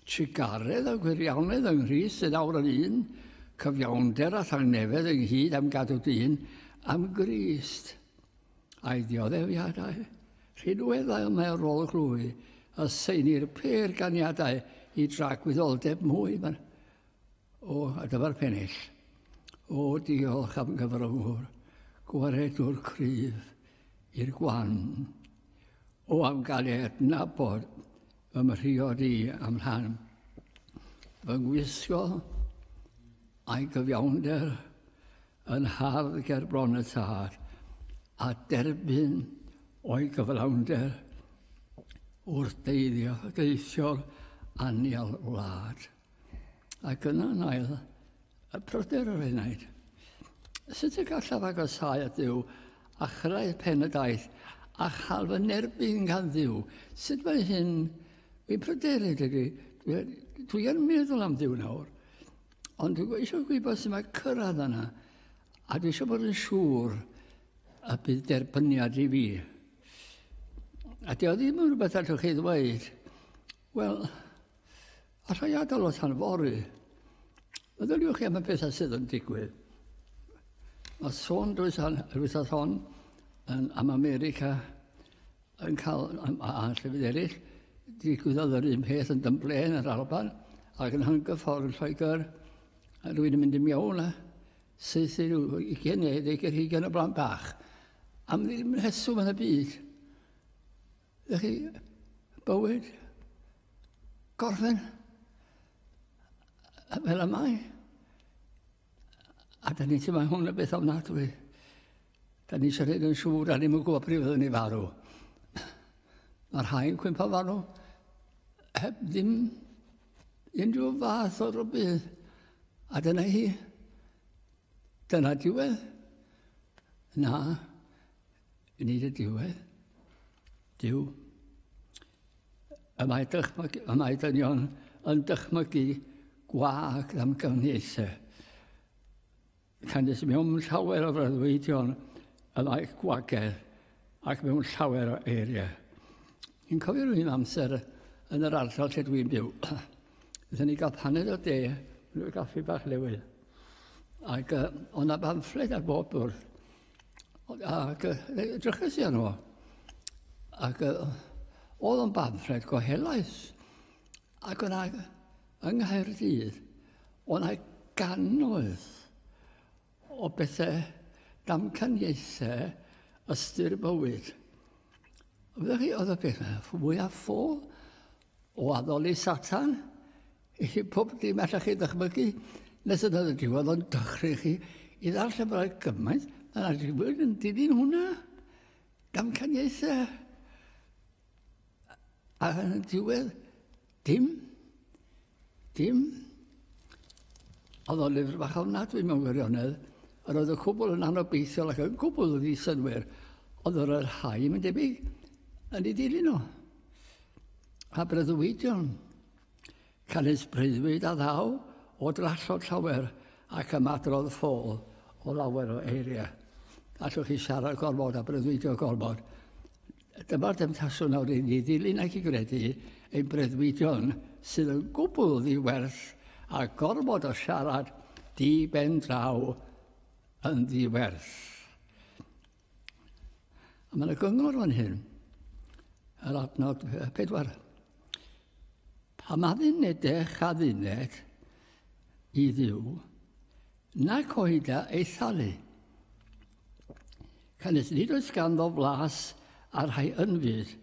Trugaredd a gwirionedd yng Nghrist sydd awr yn un, cyfiawnder a thangnefedd ynghyd am gadw dyn, am Grist. A'i ddioddefiadau, rhinweddau mae ar ôl glwy, a seinir pêr ganiadau i dragwyddoldeb mwy. Mae'n... O, a dyma'r pennill. O, diolch am gyfryngwr, gwaredwr cryf i'r gwan. O, am gael ei adnabod fy mhriod i am rhan. Fy ngwisgo a'i gyfiawnder yn hardd ger bron y tad, a derbyn o'i gyflawnder wrth deithio, deithio'r anial wlad. Ac yna yn ail, y pryder yr enaid. Sut y gallaf agosáu at Dduw a chyrraedd pen y daith a chael fy nerbyn gan Dduw? Sut mae hyn? Fi'n pryderu, dydy. Dwi yn meddwl am Dduw nawr. Ond dwi eisiau gwybod sut mae cyrraedd yna. A dwi eisiau bod yn siŵr y bydd derbyniad i fi. A di o ddim yn rhywbeth allwch chi ddweud. Wel, allai adael o tan fory. Meddyliwch chi am y pethau sydd yn digwydd. Mae sôn drwy wythnos hon yn, am America yn cael, a llefydd eraill, digwyddodd yr un peth yn Dunblane yn yr Alban ac yn Hungerford yn Lloegr, a rwy'n yn mynd i mewn a saethu rhyw 20 neu 20 o blant bach am ddim rheswm yn y byd. Ydych chi bywyd gorffen fel y mae. A da ni'n teimlo hwn yn beth ofnadwy. Da ni eisiau gwneud yn siŵr, da ni'n gwybod pryd fyddwn ni farw. Mae'r rhai yn cwympo farw heb ddim unrhyw fath o rybudd. A dyna hi. Dyna diwedd. Na, nid y diwedd. Duw. Y mae, dychmygu, y mae dynion yn dychmygu gwag ddamcaniaethau. Canys mewn llawer o freuddwydion y mae gwagedd ac mewn llawer o eiriau. Dwi'n cofio rhywun amser yn yr ardal lle dwi'n byw. Wnaethon ni gael paned o de, rhyw gaffi bach newydd. Ac oedd 'na bamffled ar bob bwrdd. Ac edrychais i arno fo. Ac oedd o'n bamffled go helaeth. Ac o'na, yng Nghaerdydd, o'na gannoedd o bethau damcaniaethau ystyr bywyd. Fyddech chi, oedd y peth fwyaf ffôl o addoli Satan, i pob dim allech chi ddychmygu, nes yn oedd y diwedd o'n dychryn chi i ddarllen bod gymaint, yna digwydd yn dilyn hwnna, damcaniaethau. A yn y diwedd, dim, dim. Oedd o'n lyfr bach ofnadwy mewn gwirionedd, yr oedd y cwbl yn anobeithiol ac yn gwbl ddi-synnwyr, ond yr oedd rhai, mae'n debyg, yn ei dilyn o. A breuddwydion, canys breuddwyd a ddaw o drallod llawer ac ymadrodd ffôl o lawer o eiriau. Allwch chi siarad gormod a breuddwydio gormod. Dyma'r demtasiwn nawr i ni ddilyn ac i gredu ein breuddwydion sydd yn gwbl ddiwerth a gormod o siarad di ben draw yn ddiwerth. A mae yna gyngor fan hyn, yr adnod 4. Pam addunedech adduned i Dduw, na coeda ei thalu. Canys nid oes ganddo flas ar rhai ynfyd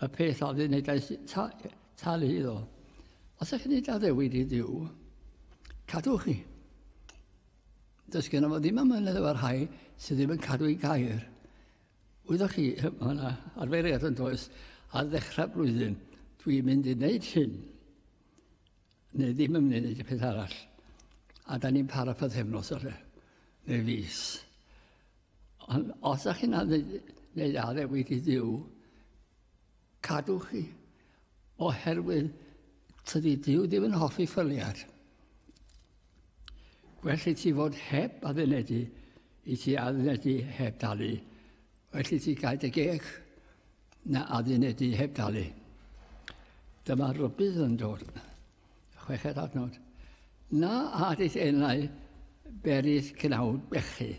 y peth addunedais talu iddo. Os ydych chi'n gwneud addewid i Dduw, cadwch chi. Does gen fo ddim amynedd efo'r rhai sydd ddim yn cadw ei gair. Wyddoch chi, mae yna arferiad yn does, ar ddechrau blwyddyn, dwi'n mynd i wneud hyn, neu ddim yn mynd i wneud y peth arall. A da ni'n para pythefnos o'r neu fis. Ond os ydych chi'n wneud addewid i Dduw, cadwch chi, oherwydd tydi Duw ddim yn hoffi ffyliad. Gwell i ti fod heb addunedu, i ti addunedu heb dalu. Well i ti gael dy geg na addunedu heb dalu. Dyma rybudd yn dod. Chweched adnod. Na adith enau berith cnawd bechu.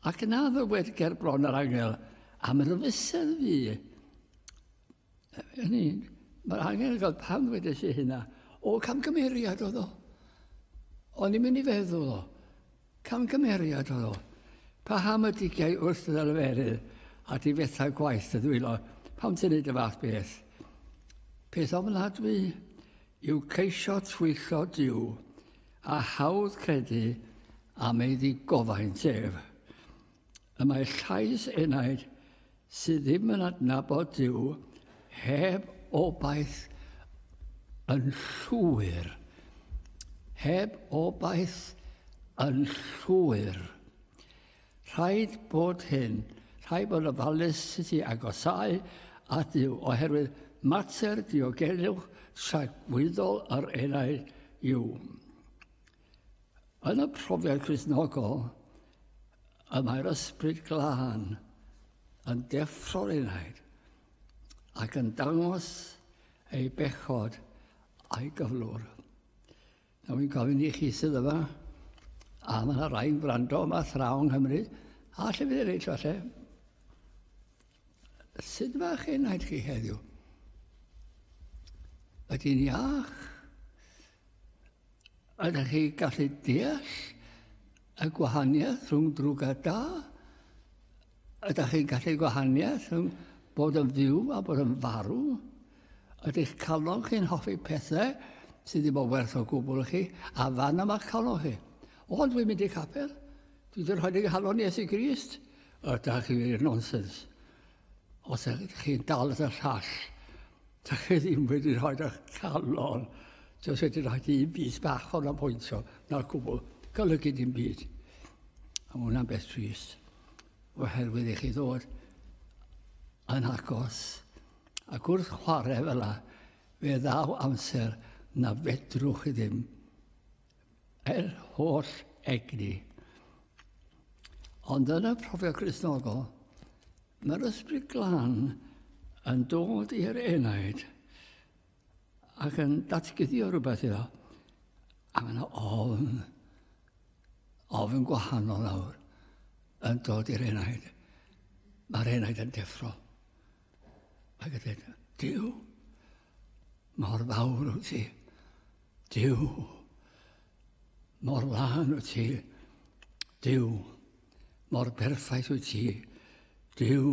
Ac na ddywed ger bron yr angel am ryfusedd fi. Hynny, mae'r angel yn gweld pam ddwedes i hynna. O, camgymeriad oedd o. O'n i'n mynd i feddwl o. Camgymeriad oedd o. Paham y digiau wrth y ddelferydd a difetha gwaith y ddwylo? Pam ti'n neud y fath beth? Peth ofnadwy yw ceisio twyllo Duw a hawdd credu am ei ddigofaint ef. Y mae llais enaid sydd ddim yn adnabod Duw heb obaith yn llwyr. Heb obaith yn llwyr. Rhaid bod hyn, rhaid bod ofalus sut i agosáu at Dduw, oherwydd mater diogelwch tragwyddol yr enaid yw. Yn y profiad Cristnogol, y mae'r Ysbryd Glân yn deffro'r enaid ac yn dangos ei bechod a'i gyflwr. Nawr fi'n gofyn i chi sydd yma, a mae yna rai'n gwrando yma thraw yng Nghymru, a llefydd eraill falle. Sut mae'ch enaid chi heddiw? Ydy'n iach? Ydych chi gallu deall y gwahaniaeth rhwng drwg a da? Ydych chi'n gallu gwahaniaeth rhwng bod yn fyw a bod yn farw? Ydych calon chi'n hoffi pethau sydd ddim o werth o gwbl i chi, a fan yma calon chi? O, dwi'n mynd i capel. Dwi wedi rhoi nghalon i Iesu Grist. Ydych chi wir nonsens. Os ydych chi'n dal at y llall, dych chi ddim wedi rhoi eich calon. Jyst wedi rhoi un bys bach o'n pwyntio, na'r cwbl. Golygu dim byd. A mae hwnna'n beth trist. Oherwydd i chi ddod yn agos. Ac wrth chwarae fel la, fe ddaw amser na fedrwch chi ddim. Er holl egni. Ond yn y profiad Cristnogol, mae'r Ysbryd Glân yn dod i'r enaid ac yn datguddio rhywbeth iddo. A mae yna ofn, ofn gwahanol nawr, yn dod i'r enaid. Mae'r enaid yn deffro. Ac yn dweud, Duw, mor fawr wyt ti. Duw, mor lân wyt ti. Duw, mor berffaith wyt ti. Duw,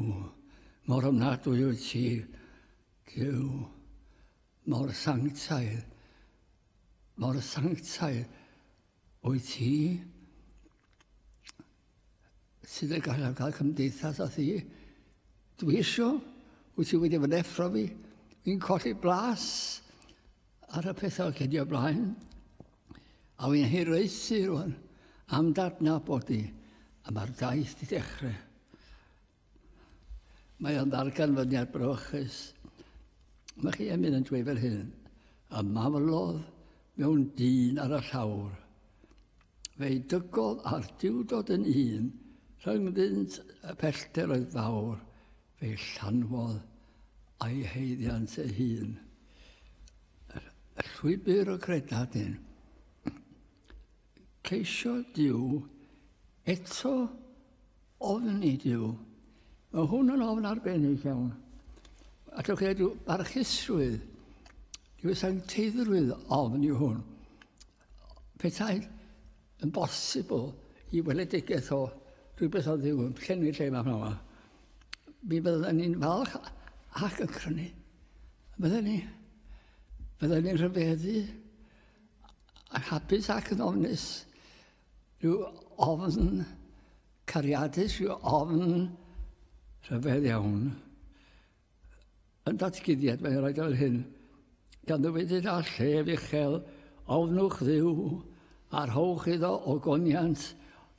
mor ofnadwy wyt ti. Duw, mor sanctaidd, mor sanctaidd wyt ti. Sydd yn gallu cael cymdeithas â thi. Dwi isio, wyt ti wedi fy neffro fi, fi'n colli blas ar y pethau gen i o blaen. A fi'n hiraethu rwan am d'adnabod di, a mae'r daith di dechrau. Mae o'n ddarganfyddiad brawychus. Mae chi yn mynd yn dweud fel hyn, y maflodd mewn dyn ar y llawr. Fe'i dygodd a'r duwdod yn un, rhyngddynt y pellter oedd fawr, fe'i llanwodd a'i haeddiant ei hun. Y llwybr o credadun. Ceisio Duw eto ofni Duw. Mae hwn yn ofn arbennig iawn. Allwch chi ddweud barchusrwydd, rhyw sancteiddrwydd ofn yw hwn. Petai yn bosibl i weledigaeth o rhywbeth o Dduw yn llenwi lle yma yma, mi fydden ni'n falch ac yn crynu. Bydden ni. Bydden ni'n rhyfeddu, yn hapus ac yn ofnus. Rhyw ofn cariadus, rhyw ofn rhyfedd iawn. Yn datguddiad, mae'n rhaid fel hyn, gan ddywedyd â llef uchel, ofnwch Dduw, a rhowch iddo ogoniant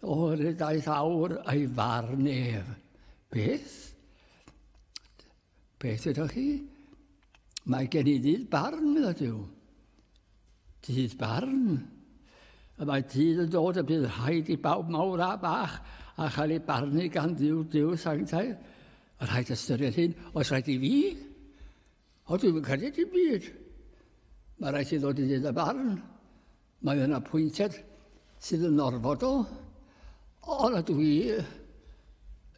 oherwydd daeth awr ei farn ef. Beth? Beth ydych chi? Mae gen i ddydd barn, meddai Duw. Dydd barn. Y mae dydd yn dod y bydd rhaid i bawb mawr a bach a chael ei barnu gan Dduw, Duw sanctaidd. A rhaid ystyried hyn, oes rhaid i fi? O, dwi'n credu dim byd. Mae rhaid i ddod i ddydd y barn. Mae yna apwyntiad sydd yn orfodol. Ond ydw i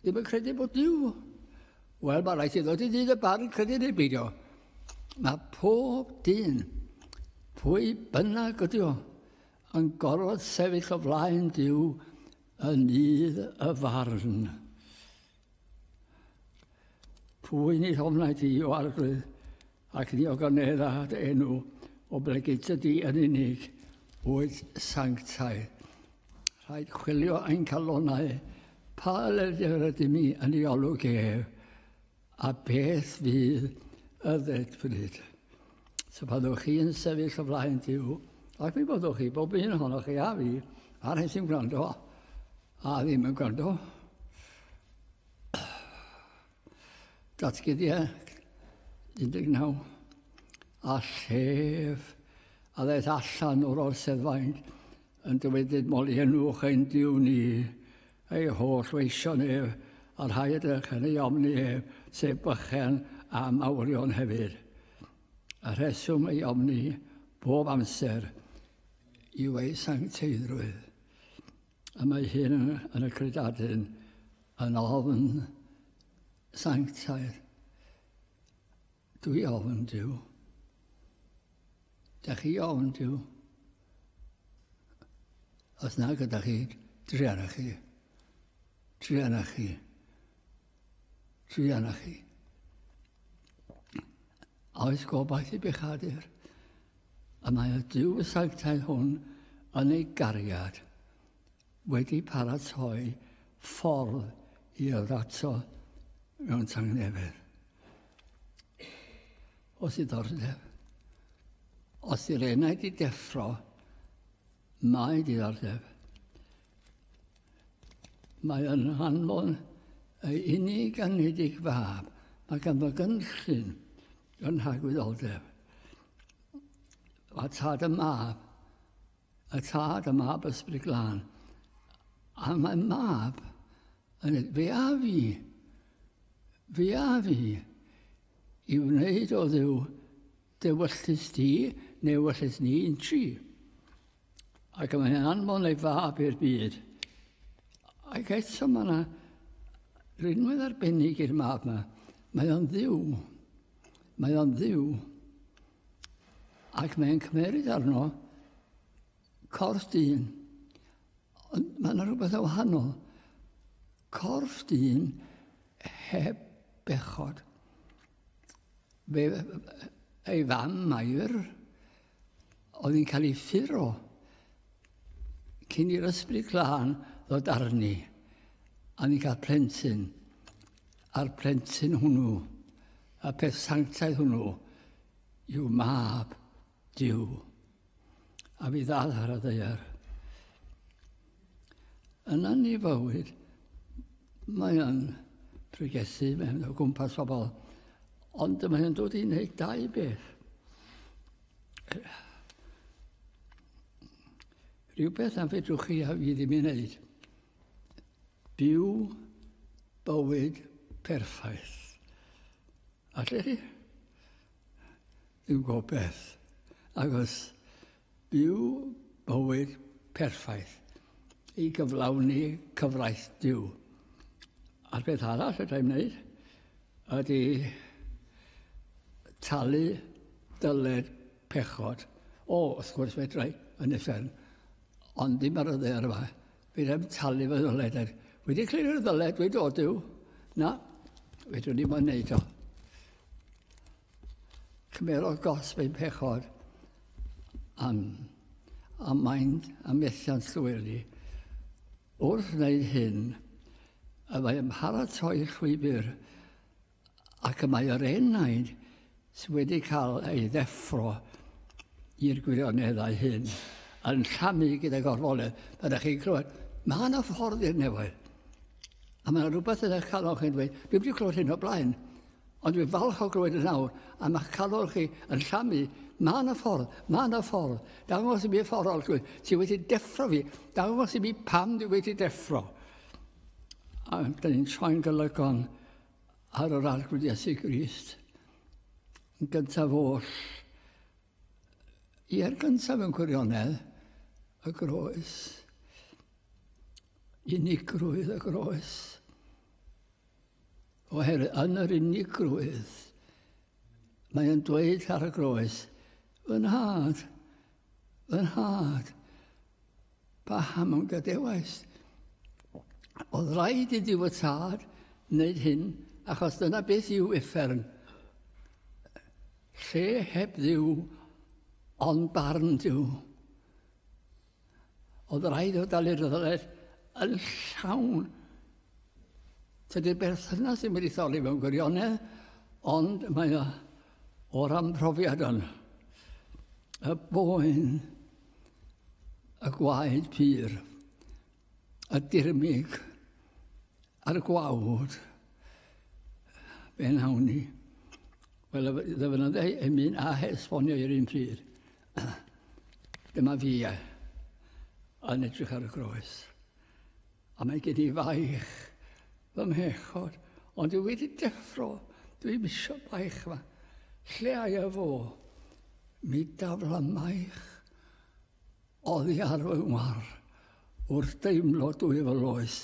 ddim yn credu bod Duw. Wel, mae rhaid i ddod i ddydd y barn, credu neu beidio. Mae pob dyn, pwy bynnag ydy o, yn gorfod sefyll o flaen Duw Yn nydd y farn. Pwy ni ofnau di o Arglwydd, ac ni ogonedda dy enw, o blegid di yn unig, wyt sanctaidd. Rhaid chwilio ein calonau, pa lefydd ydym ni yn ei olwg ef, a beth fydd y ddedfryd. So byddwch chi yn sefyll o flaen Duw, ac mi byddwch chi, bob un ohonoch chi a fi, a'r rhai sy'n gwrando, a ddim yn gwrando. Datguddiad 19. A llef a ddaeth allan o'r orseddfaint yn dywedyd moliennwch ein Duw ni, ei holl weision ef, a'r rhai ydych yn ei ofni ef, sef bychan a mawrion hefyd. Y rheswm ei ofni bob amser yw ei sancteiddrwydd. A mae hyn yn y credadun yn ofn sanctaidd. Dwi ofn Duw. Da chi ofn Duw? Os na gyda chi, druan chi. Druan chi. Druan chi. A oes gobaith i bechadur? A mae y Duw sanctaidd hwn yn ei gariad wedi paratoi ffordd i ddod ato mewn tangnefedd. Os diddordeb, os yw'r enaid i deffro, mae diddordeb. Mae yn hanfon ei unig anedig fab. Mae ganddo gynllun yn nhagwyddoldeb. Mae tad y mab, y tad y mab Ysbryd Glân. A mae mab yn fe a fi, fe a fi, i wneud o Dduw dewyllys di neu wyllys ni yn tri. Ac mae'n anfon ei fab i'r byd. Ac eto mae yna rinwedd arbennig i'r mab yma. Mae o'n Dduw. Mae o'n Dduw. Ac mae'n cymeryd arno corff dyn. Ond mae yna rhywbeth o wahanol. Corff dyn heb bechod. Fe, ei fam Mair, oedd hi'n cael ei ffuro cyn i'r Ysbryd Glân ddod arni. A ni'n cael plentyn. A'r plentyn hwnnw, y peth sanctaidd hwnnw, yw mab Duw. A fi ddal ar y ddaear. Yna ni fywyd, mae o'n pregethu mewn o gwmpas pobl, ond mae o'n dod i wneud dau beth. Rhywbeth na fedrwch chi a fi ddim i wneud. Byw bywyd perffaith. Allech chi? Ddim gwybod beth. Agos byw bywyd perffaith i gyflawni cyfraith Duw. A'r beth arall fedra i wneud ydy talu dyled pechod. O, wrth gwrs fedra i yn uffern, ond ddim ar y ddaear yma. Fedra i'm talu fy ddyled. Wedi clirio'r ddyled, dweud o Duw. Na, fedrwn ni'm yn wneud o. Cymerodd gosb ein pechod am, am maint a methiant llwyr ni. Wrth wneud hyn, y mae ym mharatoi llwybr ac y mae yr enaid sydd wedi cael ei ddeffro i'r gwirioneddau hyn yn llamu gyda gorfoledd. Byddech chi'n clywed, mae yna ffordd i'r nefoedd. A mae yna rhywbeth yn eich calon chi'n dweud, dwi wedi clywed hyn o blaen, ond dwi'n falch o glywed yn awr, a mae'ch calon chi yn llamu, mae yna ffordd, mae yna ffordd. Dangos i mi y ffordd, Arglwydd, ti wedi deffro fi, dangos i mi pam dwi wedi deffro. A dyn ni'n troi'n golygon ar yr Arglwydd Iesu Grist. Yn gyntaf oll, ie'r gyntaf mewn gwirionedd, y groes. Unigrwydd y groes. Oherwydd yn yr unigrwydd, mae o'n dweud ar y groes, fy nhad, fy nhad, paham yn gadewais? Oedd rhaid i Dduw y Tad wneud hyn, achos dyna beth yw uffern. Lle heb Dduw, ond barn Duw. Oedd rhaid o dalu'r ddyled yn llawn. Tydi'r berthynas ddim wedi thorri mewn gwirionedd, ond mae o o'r amhrofiad yn. Y boen, y gwaed pur, y dirmyg a'r gwawd. Be wnawn ni? Wel, ddyfynodd ei emyn a esbonio i'r un pryd. Dyma fi e, yn edrych ar y groes. A mae gen i faich fy mhechod, ond dwi wedi deffro, dwi'n misio baich yma. Lle ai y fo? Mi dafla maich oddi ar fy ngwar wrth deimlo dwy fy loes,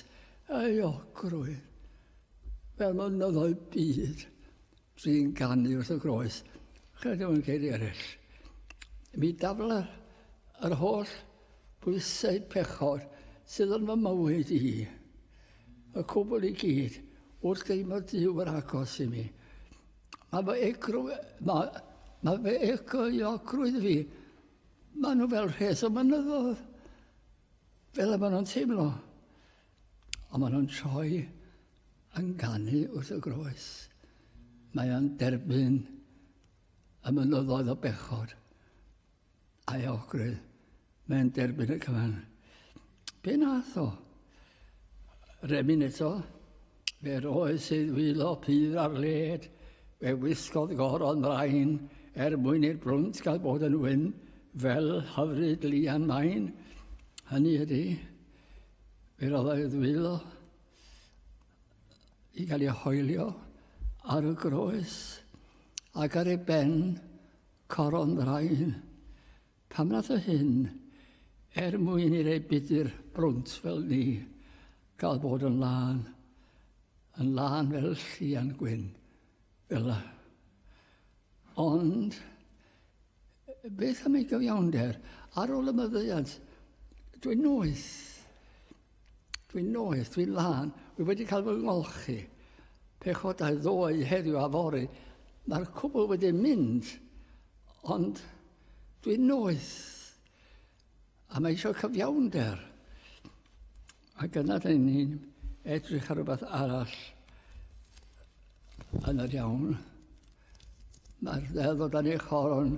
euogrwydd, fel mynyddoedd byd sy'n ganu wrth y groes. Chydig o'n geiriau eraill. Mi dafla yr holl bwysau pechod sydd yn fy mywyd i, y cwbl i gyd, wrth deimlo Duw yr agos i mi. Mae fy egrw, mae, mae fy euogrwydd fi, maen nhw fel rhes o mynyddoedd, fel y maen nhw'n teimlo. Ond maen nhw'n troi yn ganu wrth y groes. Mae o'n derbyn y mynyddoedd o bechod a'i euogrwydd. Mae'n derbyn y cyfan. Be nath o? Remyn eto. Fe roes ei ddwylo pur ar led, fe wisgodd goron mrain, er mwyn i'r brwnt gael bod yn wyn, fel hyfryd lian main. Hynny ydy, fe roedd ei ddwylo i gael ei hoelio ar y groes ac ar ei ben coron ddrain. Pam nath o hyn? Er mwyn i'r ei budur brwnt fel ni gael bod yn lân, yn lân fel llian gwyn, fel la. Ond, beth am ei gyfiawnder? Ar ôl y myddeiant, dwi'n noeth. Dwi'n noeth, dwi'n lân. Dwi wedi cael fy ngolchi. Pechodau ddoe, heddiw a fory. Mae'r cwbl wedi mynd, ond dwi'n noeth. A mae eisiau cyfiawnder. Ac yna dyn ni'n edrych ar rhywbeth arall yn yr iawn. Mae'r ddeddf o dan ei choron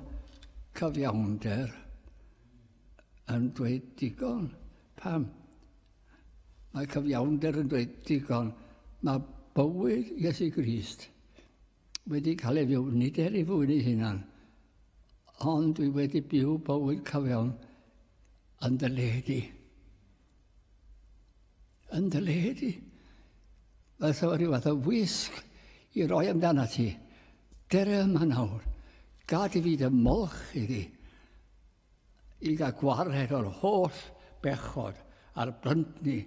cyfiawnder yn dweud digon. Pam? Mae cyfiawnder yn dweud digon. Mae bywyd Iesu Grist wedi cael ei fyw, nid er ei fwyn ei hunan, ond dwi wedi byw bywyd cyfiawn yn dy le di. Yn dy le di. Fatha rhyw fath o wisg i roi amdano ti. Dere yma nawr. Gad i fi dy molch iddi. I gael gwared o'r holl bechod a'r bryntni,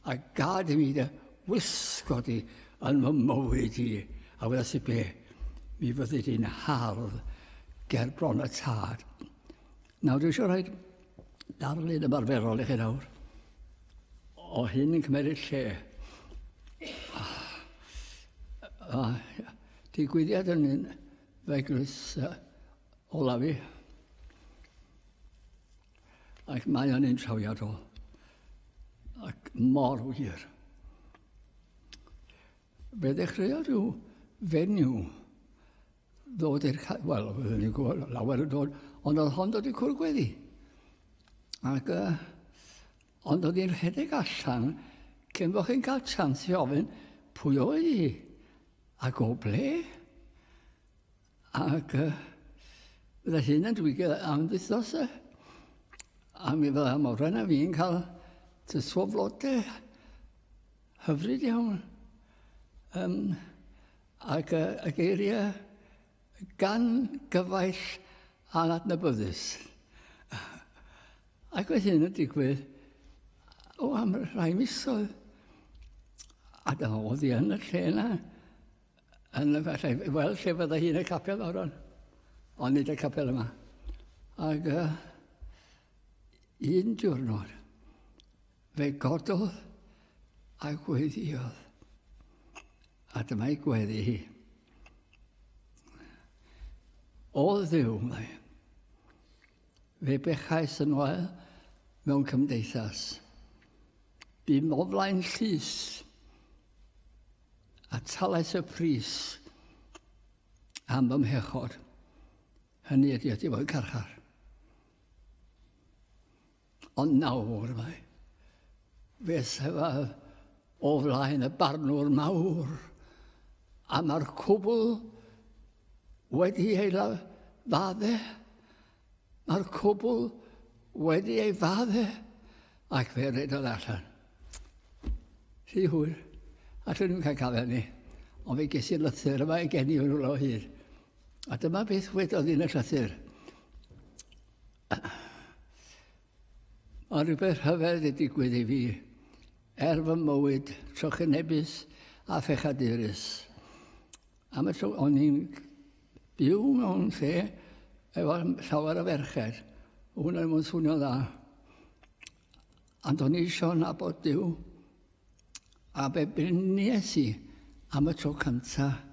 a gad i mi dy wisgo di yn fy mywyd i. A wedes i be, mi fyddi di'n hardd ger bron y tad. Nawr dwi eisiau rhoi darlun ymarferol i chi nawr. O hyn yn cymeryd lle. Digwyddiad yn un f'eglwys olaf i. Ac mae o'n un trawiadol. Ac mor wir. Fe ddechreuodd rhyw fenyw ddod i'r... Wel, oeddwn i'n gwybod lawer yn dod, ond oedd hon dod i cwrdd gweddi. Ac, ond oedd hi'n rhedeg allan cyn bod chi'n cael chance i ofyn pwy oedd hi ac o ble. Ac fydde hyn yn digwydd am wythnosau. A mi fydde Morgan a fi'n cael tyswo flodau hyfryd iawn. Ac y geiriau gan gyfaill anadnabyddus. Ac oedd hyn yn digwydd o am rhai misoedd. A dyma oedd hi yn y lle yna. Yn y falle, wel, lle fydda hi yn y capel oron. Ond nid y capel yma. Ac un diwrnod, fe gododd A gweddiodd. A dyma'i gweddi hi. O Dduw, meddai, fe bechais yn wael mewn cymdeithas. Bum o flaen llys a talais y pris am fy mhechod. Hynny ydy ydy fod yn carchar. Ond nawr mae, fe sefaf o flaen y barnwr mawr, a mae'r cwbl wedi ei fadde. Mae'r cwbl wedi ei fadde, ac fe redodd allan. Rhy hwyr, allwn ni'n cael cael hynny, ond fe ges i'r lythyr yma i gen i yn rhywle o hyd. A dyma beth wedodd un y llythyr. Mae rhywbeth rhyfedd wedi digwydd i fi er fy mywyd trychinebus a phechadurus. Am y tro, o'n i'n byw mewn lle efo llawer o ferched. Hwnna ddim yn swnio dda. Ond o'n i eisiau nabod Duw. A fe brynies i am y tro cyntaf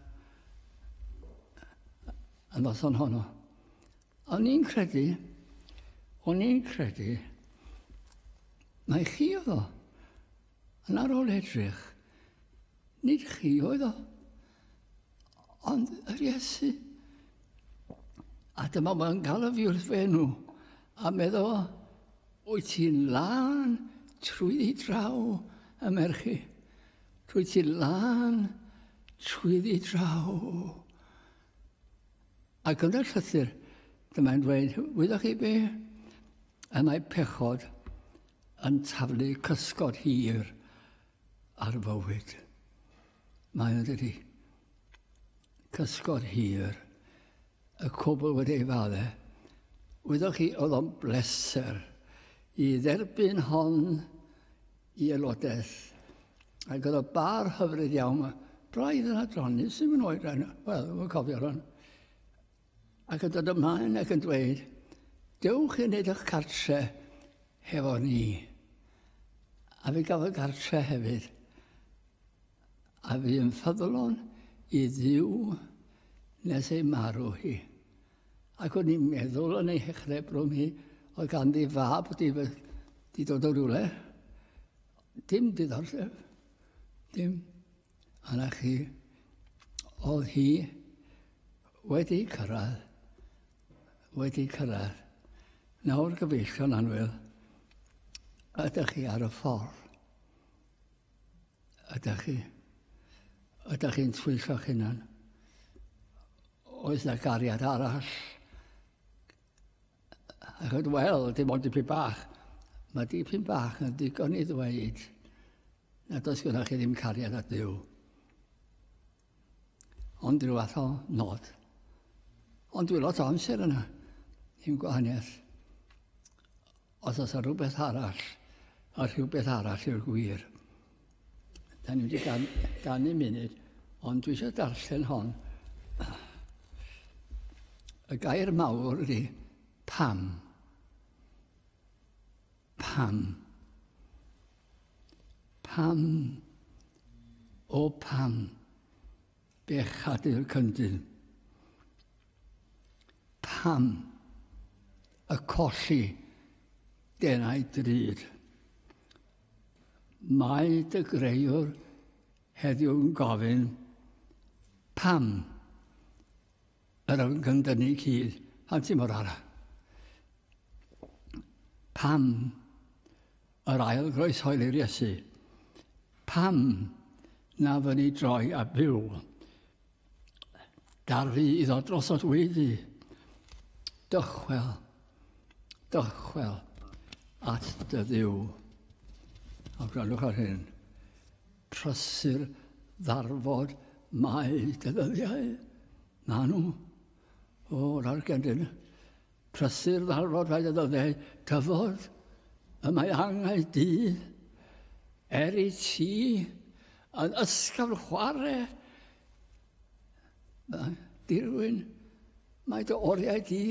y noson honno. O'n i'n credu, o'n i'n credu, mai chi oedd o. Yn ar ôl edrych, nid chi oedd o, ond yr Iesu. A dyma mae'n gael y fi wrth fy enw, a meddwl, wyt ti'n lân trwyddi draw y merchu. Trwy ti'n lân trwyddi draw. Ac yn y llythyr, dyma'n dweud, wyddoch chi be? Y mae pechod yn taflu cysgod hir ar fywyd. Mae o'n dydy. Cysgod hir. Y cwbl wedi ei fadde. Wyddoch chi, oedd o'n bleser i dderbyn hon i aelodaeth. Ac oedd o bar hyfryd iawn. Braidd yn adronnus, ddim yn oed. Wel, ddim yn cofio hwn. Ac yn dod ymlaen ac yn dweud, dewch i wneud eich cartre hefo ni. A fi gafodd gartre hefyd. A fi yn ffyddlon i Dduw nes ei marw hi. Ac o'n i'n meddwl yn ei hechrebrwm hi, oedd ganddi fab di dod o rywle. Dim diddordeb. Dim. A na chi, oedd hi wedi cyrraedd. Wedi cyrraedd. Nawr gyfeillion annwyl, ydych chi ar y ffordd? Ydych chi? Ydych chi'n twyllo'ch hunan? Oes na gariad arall? Ac yn wel, dim ond dipyn bach. Mae dipyn bach yn digon i ddweud nad oes gyda chi ddim cariad at Dduw. Ond rhyw fath o nod. Ond dwi lot o amser yna. Ddim gwahaniaeth. Os oes rhywbeth arall, a rhywbeth arall yw'r gwir. Da ni wedi ganu munud, ond dwi eisiau darllen hon. Y gair mawr ydy pam. Pam. Pam. O pam. Bechadu'r cyndyn. Pam y colli denau drud. Mae dy greuwr heddiw'n gofyn pam yr ymgyndynnu cyd pan ti mor ara. Pam yr ail groeshoeli'r Iesu. Pam na fyny droi a byw. Darfu iddo drosod weiddi. Dychwel, dychwel at dy Dduw. A gwrandwch ar hyn. Prysur ddarfod mae dy ddyddiau. Na nhw. O, argendyn. Prysur ddarfod mae dy ddyddiau. Dyfod y mae angau di. Er i ti yn ysgafn chwarae. Dirwyn, mae dy oriau di.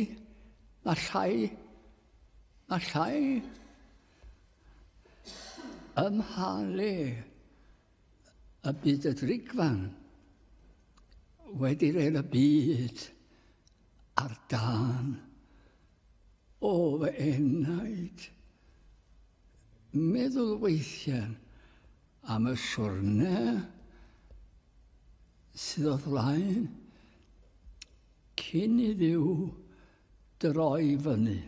Mae llai. Mae llai. Ym mha le y byd y drigfan wedi rhaid y byd ar dân. O fy enaid, meddwl weithiau am y siwrne sydd o'th flaen cyn i Dduw droi fyny.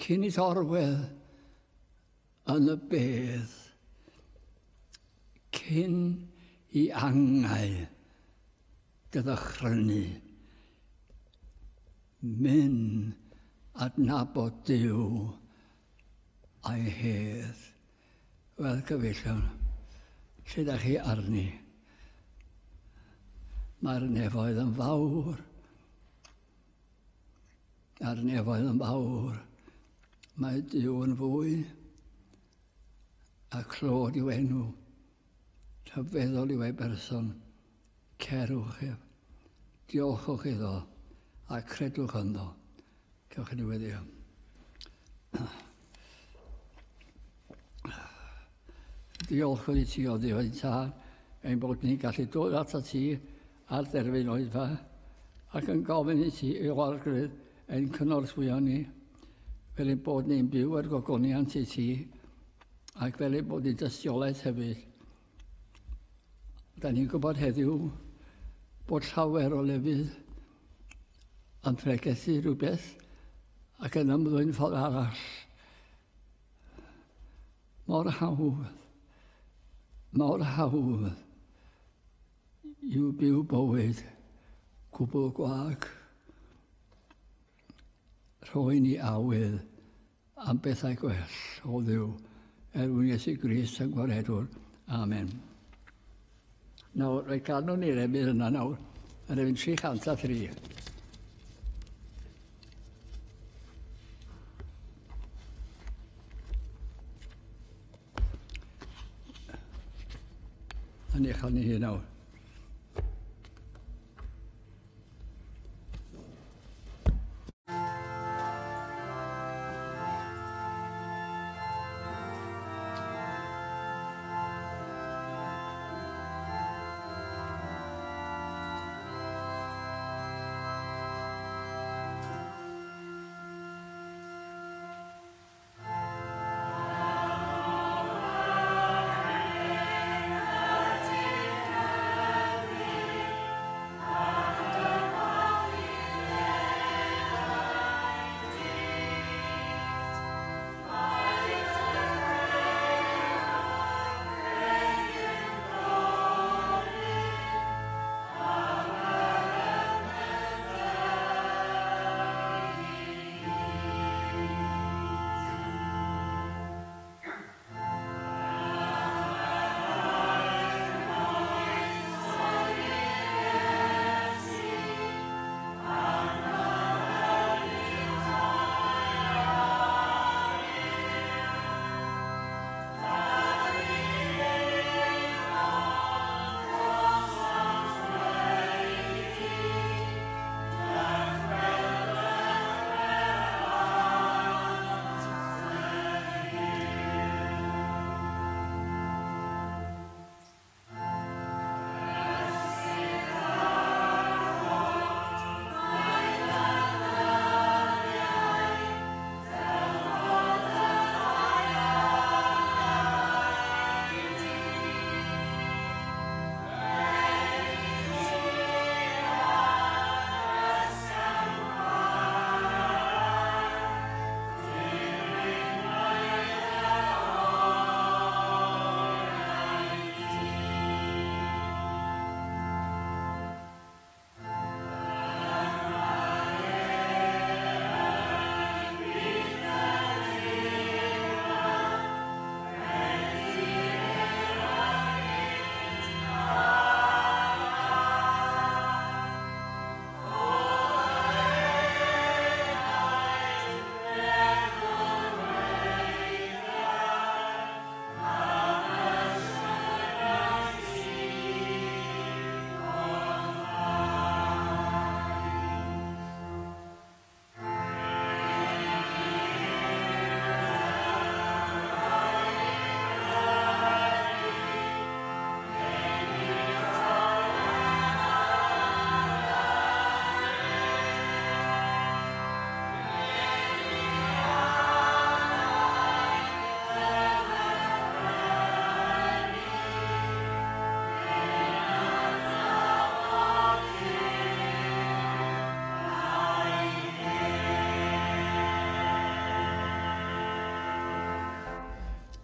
Cyn i orwedd yn y bedd, cyn i angau dy ddychrynu, mynd adnabod Duw a'i hedd. Wel, gyfeillion, lle da chi arni? Mae'r nefoedd yn fawr. Mae'r nefoedd yn fawr. Mae Duw yn fwy. A clod i'w enw. Rhyfeddol yw ei berson. Cerwch ef. Diolchwch iddo a credwch ynddo. Cewch chi weddio. Diolchwn i ti o Dduw ein Tad, ein bod ni'n gallu dod atat ti ar derfyn oedfa ac yn gofyn i ti i Arglwydd ein cynorthwyo ni, fel ein bod ni'n byw ar gogoniant i ti ac fel ein bod ni'n dystiolaeth hefyd. Da ni'n gwybod heddiw bod llawer o lefydd yn pregethu rhywbeth ac yn ymddwyn ffordd arall. Mor hawdd, mor hawdd yw byw bywyd gwbl gwag. Rhoi ni awydd am bethau gwell o Dduw, er mwyn Iesu Grist yn gwaredwr. Amen. Nawr, fe ganwn ni'r emyn yna nawr, yr emyn 303. Yn eich ni hi nawr.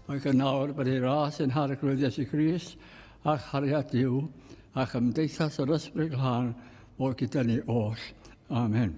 Ac yn awr bod ei ras yn Harglwydd Iesu Grist a chariad Duw a chymdeithas yr Ysbryd Glân fod gyda ni oll. Amen.